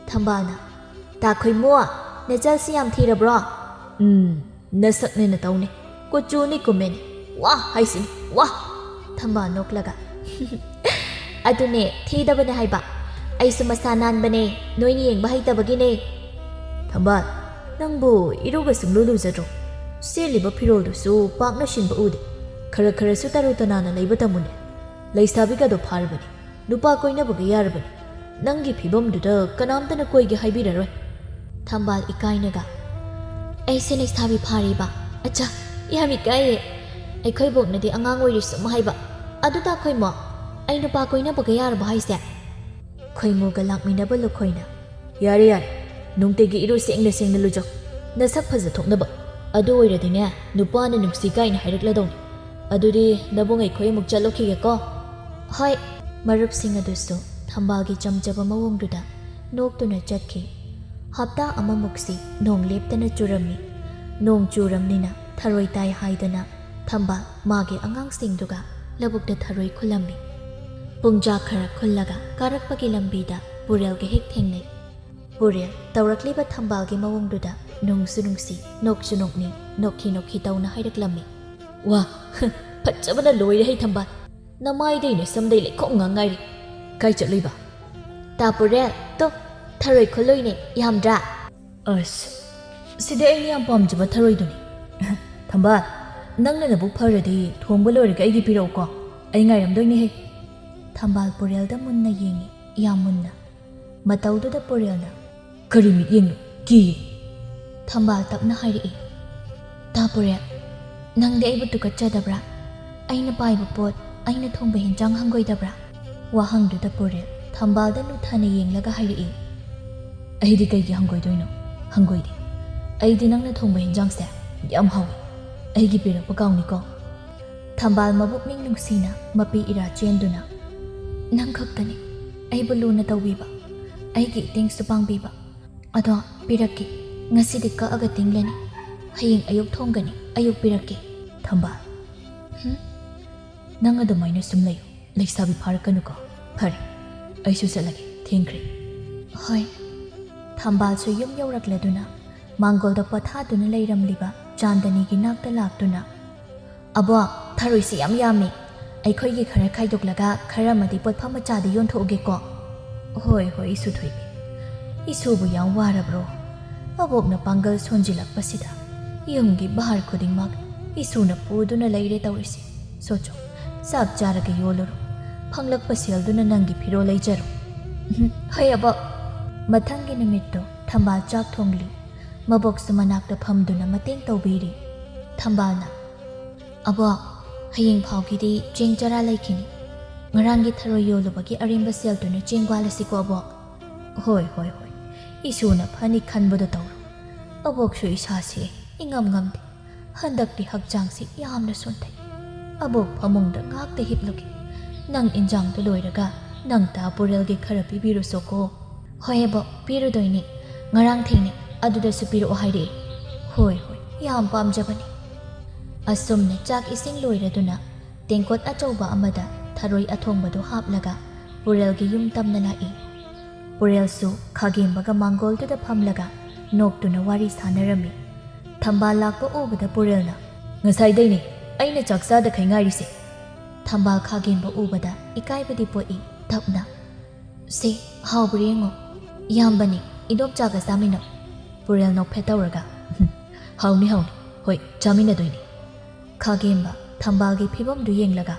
ꯊꯝꯕꯥꯜꯅ, ꯇꯥ ꯈꯣꯏꯃꯨ, ꯅꯆꯜꯁꯤ ꯌꯥꯝ ꯊꯤꯔꯕ꯭ꯔꯣ? ꯎꯝ, ꯅꯁꯛꯅꯦ ꯅꯇꯧꯅꯦ, ꯀꯨꯆꯨꯅꯤ ꯀꯨꯃꯦꯟꯅꯤ, ꯋꯥ ꯍꯥꯏꯁꯤꯅꯤ, ꯋꯥ꯫ ꯊꯝꯕꯥꯜ ꯅꯣꯛꯂꯒ, ꯑꯗꯨꯅꯦ ꯊꯤꯗꯕꯅꯦ ꯍꯥꯏꯕ, ꯑꯩꯁꯨ ꯃꯁꯥ ꯅꯥꯟꯕꯅꯦ, ꯅꯣꯏꯅ ꯌꯦꯡꯕ ꯍꯩꯇꯕꯒꯤꯅꯦ꯫ ꯊꯝꯕꯥꯜ, ꯅꯪꯕꯨ ꯏꯔꯨꯒ ꯁꯨꯡꯂꯨ ꯂꯨꯖꯗ꯭ꯔꯣ? ꯁꯦꯠꯂꯤꯕ ꯐꯤꯔꯣꯜꯗꯨꯁꯨ ꯄꯥꯛꯅ ꯁꯤꯟꯕ ꯎꯗꯦ, ꯈꯔ ꯈꯔꯁꯨ ꯇꯔꯨ ꯇꯅꯥꯟꯅ ꯂꯩꯕ ꯇꯝꯃꯨꯅꯦ꯫ ꯂꯩꯁꯥꯕꯤꯒꯗꯣ ꯐꯥꯔꯕꯅꯤ, ꯅꯨꯄꯥ ꯀꯣꯏꯅꯕꯒ ꯌꯥꯔꯕꯅꯤ꯫ ꯅꯪꯒꯤ ꯐꯤꯕꯝꯗꯨꯗ ꯀꯅꯥꯝꯇꯅ ꯀꯣꯏꯒꯦ ꯍꯥꯏꯕꯤꯔꯔꯣꯏ꯫ ꯊꯝꯕꯥꯜ ꯏꯀꯥꯏꯅꯒ, ꯑꯩꯁꯦ ꯂꯩꯁꯥꯕꯤ ꯐꯥꯔꯤꯕ? ꯑꯆꯥ, ꯌꯥꯝ ꯏꯀꯥꯏꯌꯦ꯫ ꯑꯩꯈꯣꯏ ꯕꯣꯛꯅꯗꯤ ꯑꯉꯥꯡ ꯑꯣꯏꯔꯤ ꯁꯨꯝ ꯍꯥꯏꯕ꯫ ꯑꯗꯨ ꯇꯥ ꯈꯣꯏꯃꯣ, ꯑꯩ ꯅꯨꯄꯥ ꯀꯣꯏꯅꯕꯒ ꯌꯥꯔꯕ ꯍꯥꯏꯁꯦ? ꯈꯣꯏꯃꯨꯒ ꯂꯥꯛꯃꯤꯟꯅꯕ ꯂꯨꯈꯣꯏꯅ, ꯌꯥꯔꯦ ꯌꯥꯔꯦ, ꯅꯨꯡꯇꯤꯒꯤ ꯏꯔꯨ ꯁꯦꯡꯅ ꯁꯦꯡꯅ ꯂꯨꯖꯧ, ꯅꯁꯛ ꯐꯖꯊꯣꯛꯅꯕ꯫ ꯑꯗꯨ ꯑꯣꯏꯔꯗꯤꯅꯦ, ꯅꯨꯄꯥꯅ ꯅꯨꯡꯁꯤ ꯀꯥꯏꯅ ꯍꯥꯏꯔꯛꯂꯗꯧꯅꯤ꯫ ꯑꯗꯨꯗꯤ ꯅꯕꯨꯡ ꯑꯩꯈꯣꯏ ꯑꯃꯨꯛ ꯆꯠꯂꯨꯈꯤꯒꯦꯀꯣ꯫ ꯍꯣꯏ꯫ ꯃꯔꯨꯞꯁꯤꯡ ꯑꯗꯨꯁꯨ ꯊꯝꯕꯥꯜꯒꯤ ꯆꯝꯖꯕ ꯃꯑꯣꯡꯗꯨꯗ ꯅꯣꯛꯇꯨꯅ ꯆꯠꯈꯤ꯫ ꯍꯞꯇꯥ ꯑꯃꯃꯨꯛꯁꯤ ꯅꯣꯡ ꯂꯦꯞꯇꯅ ꯆꯨꯔꯝꯃꯤ꯫ ꯅꯣꯡ ꯆꯨꯔꯝꯅꯤꯅ ꯊꯔꯣꯏ ꯇꯥꯏ ꯍꯥꯏꯗꯅ ꯊꯝꯕꯥꯜ ꯃꯥꯒꯤ ꯑꯉꯥꯡꯁꯤꯡꯗꯨꯒ ꯂꯧꯕꯨꯛꯇ ꯊꯔꯣꯏ ꯈꯨꯜꯂꯝꯃꯤ꯫ ꯄꯨꯡꯖꯥ ꯈꯔ ꯈꯨꯜꯂꯒ ꯀꯥꯔꯛꯄꯒꯤ ꯂꯝꯕꯤꯗ ꯄꯨꯔꯦꯜꯒ ꯍꯦꯛ ꯊꯦꯡꯅꯩ꯫ ꯄꯨꯔꯦꯜ ꯇꯧꯔꯛꯂꯤꯕ ꯊꯝꯕꯥꯜꯒꯤ ꯃꯑꯣꯡꯗꯨꯗ ꯅꯨꯡꯁꯨ ꯅꯨꯡꯁꯤ, ꯅꯣꯛꯁꯨ ꯅꯣꯛꯅꯤꯡ, ꯅꯣꯛꯈꯤ ꯅꯣꯛꯈꯤ ꯇꯧꯅ ꯍꯥꯏꯔꯛꯂꯝꯃꯤ꯫ ꯋꯥ, ꯐꯖꯕꯅ ꯂꯣꯏꯔꯦ ꯍꯩ ꯊꯝꯕꯥꯜ꯫ ꯅꯃꯥꯏꯗꯩ ꯅꯁꯝꯗꯩ ꯂꯩꯈꯣꯝ ꯉꯥꯛ ꯉꯥꯏꯔꯤ꯫ ꯀꯥꯏ ꯆꯠꯂꯨꯏꯕ? ꯇꯥ ꯄꯨꯔꯦꯜ, ꯇꯣ, ꯊꯔꯣꯏ ꯈꯨꯜꯂꯨꯏꯅꯦ, ꯌꯥꯝꯗ꯭ꯔꯥ? ꯑꯁ, ꯁꯤꯗꯤ ꯑꯩꯅ ꯌꯥꯝ ꯄꯥꯝꯖꯕ ꯊꯔꯣꯏꯗꯨꯅꯤ꯫ ꯊꯝꯕꯥꯜ, ꯅꯪꯅ ꯅꯕꯨꯛ ꯐꯔꯗꯤ ꯊꯣꯡꯕ ꯂꯣꯏꯔꯒ ꯑꯩꯒꯤ ꯄꯤꯔꯛꯎꯀꯣ꯫ ꯑꯩ ꯉꯥꯏꯔꯝꯗꯣꯏꯅꯦꯍꯦ꯫ ꯊꯝꯕꯥꯜ ꯄꯨꯔꯦꯜꯗ ꯃꯨꯟꯅ ꯌꯦꯡꯉꯤ, ꯌꯥꯝ ꯃꯨꯟꯅ꯫ ꯃꯇꯧꯗꯨꯗ ꯄꯨꯔꯦꯜꯅ, ꯀꯔꯤ ꯃꯤꯠꯌꯦꯡꯅꯣ? ꯀꯤꯌꯦ꯫ ꯊꯝꯕꯥꯜ ꯇꯞꯅ ꯍꯥꯏꯔꯛꯏ, ꯇꯥ ꯄꯨꯔꯦꯜ, ꯅꯪꯗꯤ ꯑꯩꯕꯨ ꯇꯨꯀꯠꯆꯗꯕ꯭ꯔꯥ? ꯑꯩꯅ ꯄꯥꯏꯕ ꯄꯣꯠ, ꯑꯩꯅ ꯊꯣꯡꯕ ꯍꯤꯟꯖꯥꯡ ꯍꯪꯒꯣꯏꯗꯕ꯭ꯔꯥ? ꯋꯥꯍꯪꯗꯨꯗ ꯄꯨꯔꯦꯜ ꯊꯝꯕꯥꯜꯗ ꯂꯨꯊꯅ ꯌꯦꯡꯂꯒ ꯍꯥꯏꯔꯛꯏ, ꯑꯩꯗꯤ ꯀꯩꯒꯤ ꯍꯪꯒꯣꯏꯗꯣꯏꯅꯣ? ꯍꯪꯒꯣꯏꯗꯦ꯫ "ꯑꯩꯗꯤ ꯅꯪꯅ ꯊꯣꯡꯕ ꯍꯤꯟꯖꯥꯡꯁꯦ ꯌꯥꯝ ꯍꯥꯎꯏ꯫ ꯑꯩꯒꯤ ꯄꯤꯔꯛꯄ ꯀꯥꯎꯅꯤꯀꯣ?" ꯊꯝꯕꯥꯜ ꯃꯕꯨꯛꯅꯤꯡ ꯅꯨꯡꯁꯤꯅ ꯃꯄꯤ ꯏꯔꯥ ꯆꯦꯟꯗꯨꯅ, "ꯅꯪ ꯈꯛꯇꯅꯤ ꯑꯩꯕꯨ ꯂꯨꯅ ꯇꯧꯕꯤꯕ, ꯑꯩꯒꯤ ꯏꯇꯦꯡꯁꯨ ꯄꯥꯡꯕꯤꯕ꯫ ꯑꯗꯣ ꯄꯤꯔꯛꯀꯦ, ꯉꯁꯤꯗꯤ ꯀꯛꯑꯒ ꯇꯤꯡꯂꯅꯤ꯫ ꯍꯌꯦꯡ ꯑꯌꯨꯛ ꯊꯣꯡꯒꯅꯤ, ꯑꯌꯨꯛ ꯄꯤꯔꯛꯀꯦ꯫" ꯊꯝꯕꯥꯜ, "ꯍꯨꯝ? ꯅꯪ ꯑꯗꯨꯃꯥꯏꯅ ꯁꯨꯝ ꯂꯩꯌꯨ, ꯂꯩꯁꯥꯕꯤ ꯐꯥꯔꯛꯀꯅꯨꯀꯣ꯫ ꯐꯔꯦ, ꯑꯩꯁꯨ ꯆꯠꯂꯒꯦ, ꯊꯦꯡꯈ꯭ꯔꯦ꯫" "ꯍꯣꯏ꯫" ꯊꯝꯕꯥꯜꯁꯨ ꯌꯨꯝ ꯌꯧꯔꯛꯂꯗꯨꯅ ꯃꯥꯡꯒꯣꯜꯗ ꯄꯣꯊꯥꯗꯨꯅ ꯂꯩꯔꯝꯂꯤꯕ ꯆꯥꯟꯗꯅꯤꯒꯤ ꯅꯥꯛꯇ ꯂꯥꯛꯇꯨꯅ, "ꯑꯕꯣꯛ, ꯊꯔꯣꯏꯁꯤ ꯌꯥꯝ ꯌꯥꯝꯃꯤ꯫ ꯑꯩꯈꯣꯏꯒꯤ ꯈꯔ ꯈꯥꯏꯗꯣꯛꯂꯒ ꯈꯔ ꯑꯃꯗꯤ ꯄꯣꯠꯐꯝ ꯃꯆꯥꯗ ꯌꯣꯟꯊꯣꯛꯎꯒꯦꯀꯣ?" "ꯍꯣꯏ, ꯍꯣꯏ, ꯏꯁꯨ ꯊꯣꯏꯕꯤ꯫ ꯏꯁꯨꯕꯨ ꯌꯥꯝ ꯋꯥꯔꯕ꯭ꯔꯣ? ꯑꯕꯣꯛꯅ ꯄꯥꯡꯒꯜ ꯁꯣꯟꯖꯤꯜꯂꯛꯄꯁꯤꯗ ꯌꯨꯝꯒꯤ ꯚꯥꯔ ꯈꯨꯗꯤꯡꯃꯛ ꯏꯁꯨꯅ ꯄꯨꯗꯨꯅ ꯂꯩꯔꯦ ꯇꯧꯔꯤꯁꯦ꯫ ꯁꯣꯆꯣ, ꯆꯥꯛ ꯆꯥꯔꯒ ꯌꯣꯜꯂꯨꯔꯣ꯫ ꯐꯪꯂꯛꯄ ꯁꯦꯜꯗꯨꯅ ꯅꯪꯒꯤ ꯐꯤꯔꯣꯜ ꯂꯩꯖꯔꯣ꯫" "ꯎꯝ, ꯍꯣꯏ ꯑꯕꯣꯛ꯫" ꯃꯊꯪꯒꯤ ꯅꯨꯃꯤꯠꯇꯨ ꯊꯝꯕꯥꯜ ꯆꯥꯛ ꯊꯣꯡꯂꯤ꯫ ꯃꯕꯣꯛꯁꯨ ꯃꯅꯥꯛꯇ ꯐꯝꯗꯨꯅ ꯃꯇꯦꯡ ꯇꯧꯕꯤꯔꯤ꯫ ꯊꯝꯕꯥꯜꯅ, "ꯑꯕꯣꯛ, ꯍꯌꯦꯡ ꯐꯥꯎꯒꯤꯗꯤ ꯆꯦꯡ ꯆꯔꯥ ꯂꯩꯈꯤꯅꯤ꯫ ꯉꯔꯥꯡꯒꯤ ꯊꯔꯣꯏ ꯌꯣꯜꯂꯨꯕꯒꯤ ꯑꯔꯦꯝꯕ ꯁꯦꯜꯗꯨꯅ ꯆꯦꯡ ꯋꯥꯜꯂꯁꯤꯀꯣ ꯑꯕꯣꯛ?" "ꯍꯣꯏ, ꯍꯣꯏ, ꯍꯣꯏ꯫ ꯏꯁꯨꯅ ꯐꯅꯤ ꯈꯟꯕꯗꯣ ꯇꯧꯔꯣ꯫ ꯑꯕꯣꯛꯁꯨ ꯏꯁꯥꯁꯦ ꯏꯉꯝ ꯉꯝꯗꯦ꯫ ꯍꯟꯗꯛꯇꯤ ꯍꯛꯆꯥꯡꯁꯤ ꯌꯥꯝꯅ ꯁꯣꯟꯊꯩ꯫ ꯑꯕꯣꯛ ꯐꯃꯨꯡꯗ ꯉꯥꯛꯇ ꯍꯤꯞꯂꯨꯒꯦ꯫ ꯅꯪ ꯏꯟꯖꯥꯡꯗꯨ ꯂꯣꯏꯔꯒ ꯅꯪ ꯇꯥ ꯄꯨꯔꯦꯜꯒꯤ ꯈꯔ ꯄꯤꯕꯤꯔꯨꯁꯣꯀꯣ꯫" "ꯍꯣꯏ ꯑꯕꯣꯛ, ꯄꯤꯔꯨꯗꯣꯏꯅꯦ꯫ ꯉꯔꯥꯡ ꯊꯦꯡꯅꯩ, ꯑꯗꯨꯗꯁꯨ ꯄꯤꯔꯛꯑꯣ ꯍꯥꯏꯔꯛꯑꯦ꯫" "ꯍꯣꯏ, ꯍꯣꯏ, ꯌꯥꯝ ꯄꯥꯝꯖꯕꯅꯤ꯫" ꯑꯁꯨꯝꯅ ꯆꯥꯛ ꯏꯁꯤꯡ ꯂꯣꯏꯔꯗꯨꯅ ꯇꯦꯡꯀꯣꯠ ꯑꯆꯧꯕ ꯑꯃꯗ ꯊꯔꯣꯏ ꯑꯊꯣꯡꯕꯗꯨ ꯍꯥꯞꯂꯒ ꯄꯨꯔꯦꯜꯒꯤ ꯌꯨꯝ ꯇꯝꯅ ꯂꯥꯛꯏ꯫ ꯄꯨꯔꯦꯜꯁꯨ ꯈꯥꯒꯦꯝꯕꯒ ꯃꯥꯡꯒꯣꯜꯗꯨꯗ ꯐꯝꯂꯒ ꯅꯣꯛꯇꯨꯅ ꯋꯥꯔꯤ ꯁꯥꯟꯅꯔꯝꯃꯤ꯫ ꯊꯝꯕꯥꯜ ꯂꯥꯛꯄ ꯎꯕꯗ ꯄꯨꯔꯦꯜꯅ, "ꯉꯁꯥꯏꯗꯩꯅꯦ ꯑꯩꯅ ꯆꯥꯛ ꯆꯥꯗꯈꯩ ꯉꯥꯏꯔꯤꯁꯦ꯫" ꯊꯝꯕꯥꯜ ꯈꯥꯒꯦꯝꯕ ꯎꯕꯗ ꯏꯀꯥꯏꯕꯗꯤ ꯄꯣꯛꯏ꯫ ꯇꯞꯅ, "ꯁꯦ, ꯍꯥꯎꯕ꯭ꯔꯥ ꯌꯦꯡꯉꯣ꯫ ꯌꯥꯝꯕꯅꯤ, ꯏꯗꯣꯝꯆꯥꯒ ꯆꯥꯃꯤꯟꯅꯧ꯫" ꯄꯨꯔꯦꯜ ꯅꯣꯛꯐꯦꯠ ꯇꯧꯔꯒ, "ꯍꯥꯎꯅꯤ, ꯍꯥꯎꯅꯤ꯫ ꯍꯣꯏ, ꯆꯥꯃꯤꯟꯅꯗꯣꯏꯅꯤ꯫" ꯈꯥꯒꯦꯝꯕ ꯊꯝꯕꯥꯜꯒꯤ ꯐꯤꯕꯝꯗꯨ ꯌꯦꯡꯂꯒ,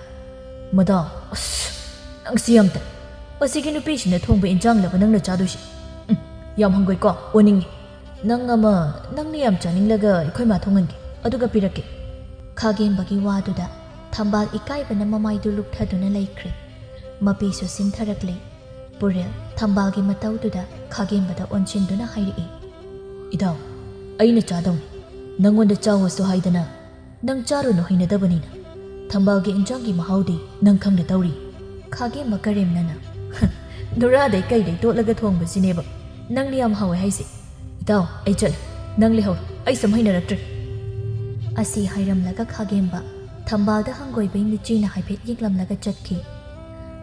"ꯃꯗꯥ, ꯑꯁ, ꯅꯪꯁꯤ ꯌꯥꯝ ꯇꯜꯂꯤ꯫ ꯑꯁꯤꯒꯤ ꯅꯨꯄꯤꯁꯤꯅ ꯊꯣꯡꯕ ꯏꯟꯖꯥꯡꯂꯕ ꯅꯪꯅ ꯆꯥꯗꯣꯏꯁꯤ? ꯎꯝ, ꯌꯥꯝ ꯍꯪꯒꯣꯏꯀꯣ, ꯑꯣꯅꯤꯡꯉꯤ꯫ ꯅꯪ ꯑꯃ, ꯅꯪꯅ ꯌꯥꯝ ꯆꯥꯅꯤꯡꯂꯒ ꯑꯩꯈꯣꯏ ꯃꯥ ꯊꯣꯡꯍꯟꯒꯦ, ꯑꯗꯨꯒ ꯄꯤꯔꯛꯀꯦ꯫" ꯈꯥꯒꯦꯝꯕꯒꯤ ꯋꯥꯗꯨꯗ ꯊꯝꯕꯥꯜ ꯏꯀꯥꯏꯕꯅ ꯃꯃꯥꯏꯗꯨ ꯂꯨꯞꯊꯗꯨꯅ ꯂꯩꯈ꯭ꯔꯦ꯫ ꯃꯄꯤꯁꯨ ꯁꯤꯟꯊꯔꯛꯂꯦ꯫ ꯄꯨꯔꯦꯜ ꯊꯝꯕꯥꯜꯒꯤ ꯃꯇꯧꯗꯨꯗ ꯈꯥꯒꯦꯝꯕꯗ ꯑꯣꯟꯁꯤꯟꯗꯨꯅ ꯍꯥꯏꯔꯛꯏ, "ꯏꯗꯥꯎ, "ꯑꯩꯅ ꯆꯥꯗꯧꯅꯤ꯫ ꯅꯪꯉꯣꯟꯗ ꯆꯥꯎꯑꯣꯁꯨ ꯍꯥꯏꯗꯅ ꯅꯪ ꯆꯥꯔꯨꯅꯨ ꯍꯩꯅꯗꯕꯅꯤꯅ꯫ ꯊꯝꯕꯥꯜꯒꯤ ꯏꯟꯖꯥꯡꯒꯤ ꯃꯍꯥꯎꯗꯤ ꯅꯪ ꯈꯪꯗ ꯇꯧꯔꯤ꯫" ꯈꯥꯒꯦꯝꯕ ꯀꯔꯦꯝꯅꯅ, "ꯅꯨꯔꯥꯗꯩ ꯀꯩꯗꯩ ꯇꯣꯠꯂꯒ ꯊꯣꯡꯕꯁꯤꯅꯦꯕ ꯅꯪꯅ ꯌꯥꯝ ꯍꯥꯎꯋꯦ ꯍꯥꯏꯁꯦ꯫ ꯏꯇꯥꯎ, ꯑꯩ ꯆꯠꯂꯦ꯫ ꯅꯪ ꯂꯩꯍꯧꯔꯣ꯫ ꯑꯩ ꯁꯨꯝ ꯍꯩꯅꯔꯛꯇ꯭ꯔꯦ꯫" ꯑꯁꯤ ꯍꯥꯏꯔꯝꯂꯒ ꯈꯥꯒꯦꯝꯕ ꯊꯝꯕꯥꯜꯗ ꯍꯪꯒꯣꯏꯕꯩ ꯃꯤꯠꯆꯤꯅ ꯍꯥꯏꯐꯦꯠ ꯌꯦꯡꯂꯝꯂꯒ ꯆꯠꯈꯤ꯫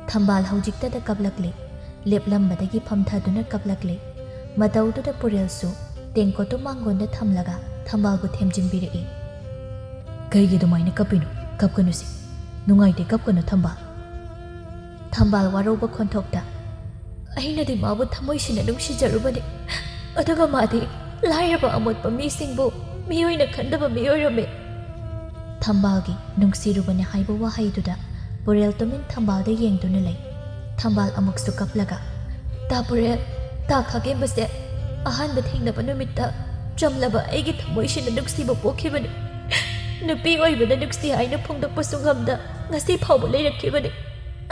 ꯊꯝꯕꯥꯜ ꯍꯧꯖꯤꯛꯇꯗ ꯀꯞꯂꯛꯂꯦ꯫ ꯂꯦꯞꯂꯝꯕꯗꯒꯤ ꯐꯝꯊꯗꯨꯅ ꯀꯞꯂꯛꯂꯦ꯫ ꯃꯇꯧꯗꯨꯗ ꯄꯨꯔꯦꯜꯁꯨ ꯇꯦꯡꯀꯣꯠꯇꯨ ꯃꯥꯡꯒꯣꯟꯗ ꯊꯝꯂꯒ ꯊꯝꯕꯥꯜꯕꯨ ꯊꯦꯝꯖꯤꯟꯕꯤꯔꯛꯏ꯫ "ꯀꯩꯒꯤ ꯑꯗꯨꯃꯥꯏꯅ ꯀꯞꯄꯤꯅꯣ? ꯀꯞꯀꯅꯨꯁꯦ꯫ ꯅꯨꯡꯉꯥꯏꯇꯦ, ꯀꯞꯀꯅꯨ ꯊꯝꯕꯥꯜ꯫" ꯊꯝꯕꯥꯜ ꯋꯥꯔꯧꯕ ꯈꯣꯟꯊꯣꯛꯇ, "ꯑꯩꯅꯗꯤ ꯃꯥꯕꯨ ꯊꯃꯣꯏ ꯁꯦꯡꯅ ꯅꯨꯡꯁꯤꯖꯔꯨꯕꯅꯤ, ꯑꯗꯨꯒ ꯃꯥꯗꯤ ꯂꯥꯏꯔꯕ ꯑꯃꯣꯠꯄ ꯃꯤꯁꯤꯡꯕꯨ ꯃꯤꯑꯣꯏꯅ ꯈꯟꯗꯕ ꯃꯤ ꯑꯣꯏꯔꯝꯃꯤ꯫" ꯊꯝꯕꯥꯜꯒꯤ "ꯅꯨꯡꯁꯤꯔꯨꯕꯅꯤ" ꯍꯥꯏꯕ ꯋꯥꯍꯩꯗꯨꯗ ꯄꯨꯔꯦꯜ ꯇꯨꯃꯤꯟ ꯊꯝꯕꯥꯜꯗ ꯌꯦꯡꯗꯨꯅ ꯂꯩ꯫ ꯊꯝꯕꯥꯜ ꯑꯃꯨꯛꯁꯨ ꯀꯞꯂꯒ, "ꯇꯥ ꯄꯨꯔꯦꯜ, ꯇꯥ ꯈꯥꯒꯦꯝꯕꯁꯦ ꯑꯍꯥꯟꯕ ꯊꯦꯡꯅꯕ ꯅꯨꯃꯤꯠꯇ ꯆꯝꯂꯕ ꯑꯩꯒꯤ ꯊꯃꯣꯏꯁꯤꯅ ꯅꯨꯡꯁꯤꯕ ꯄꯣꯛꯈꯤꯕꯅꯤ꯫ ꯅꯨꯄꯤ ꯑꯣꯏꯕꯅ ꯅꯨꯡꯁꯤ ꯍꯥꯏꯅ ꯐꯣꯡꯗꯣꯛꯄꯁꯨ ꯉꯝꯗ ꯉꯁꯤ ꯐꯥꯎꯕ ꯂꯩꯔꯛꯈꯤꯕꯅꯤ꯫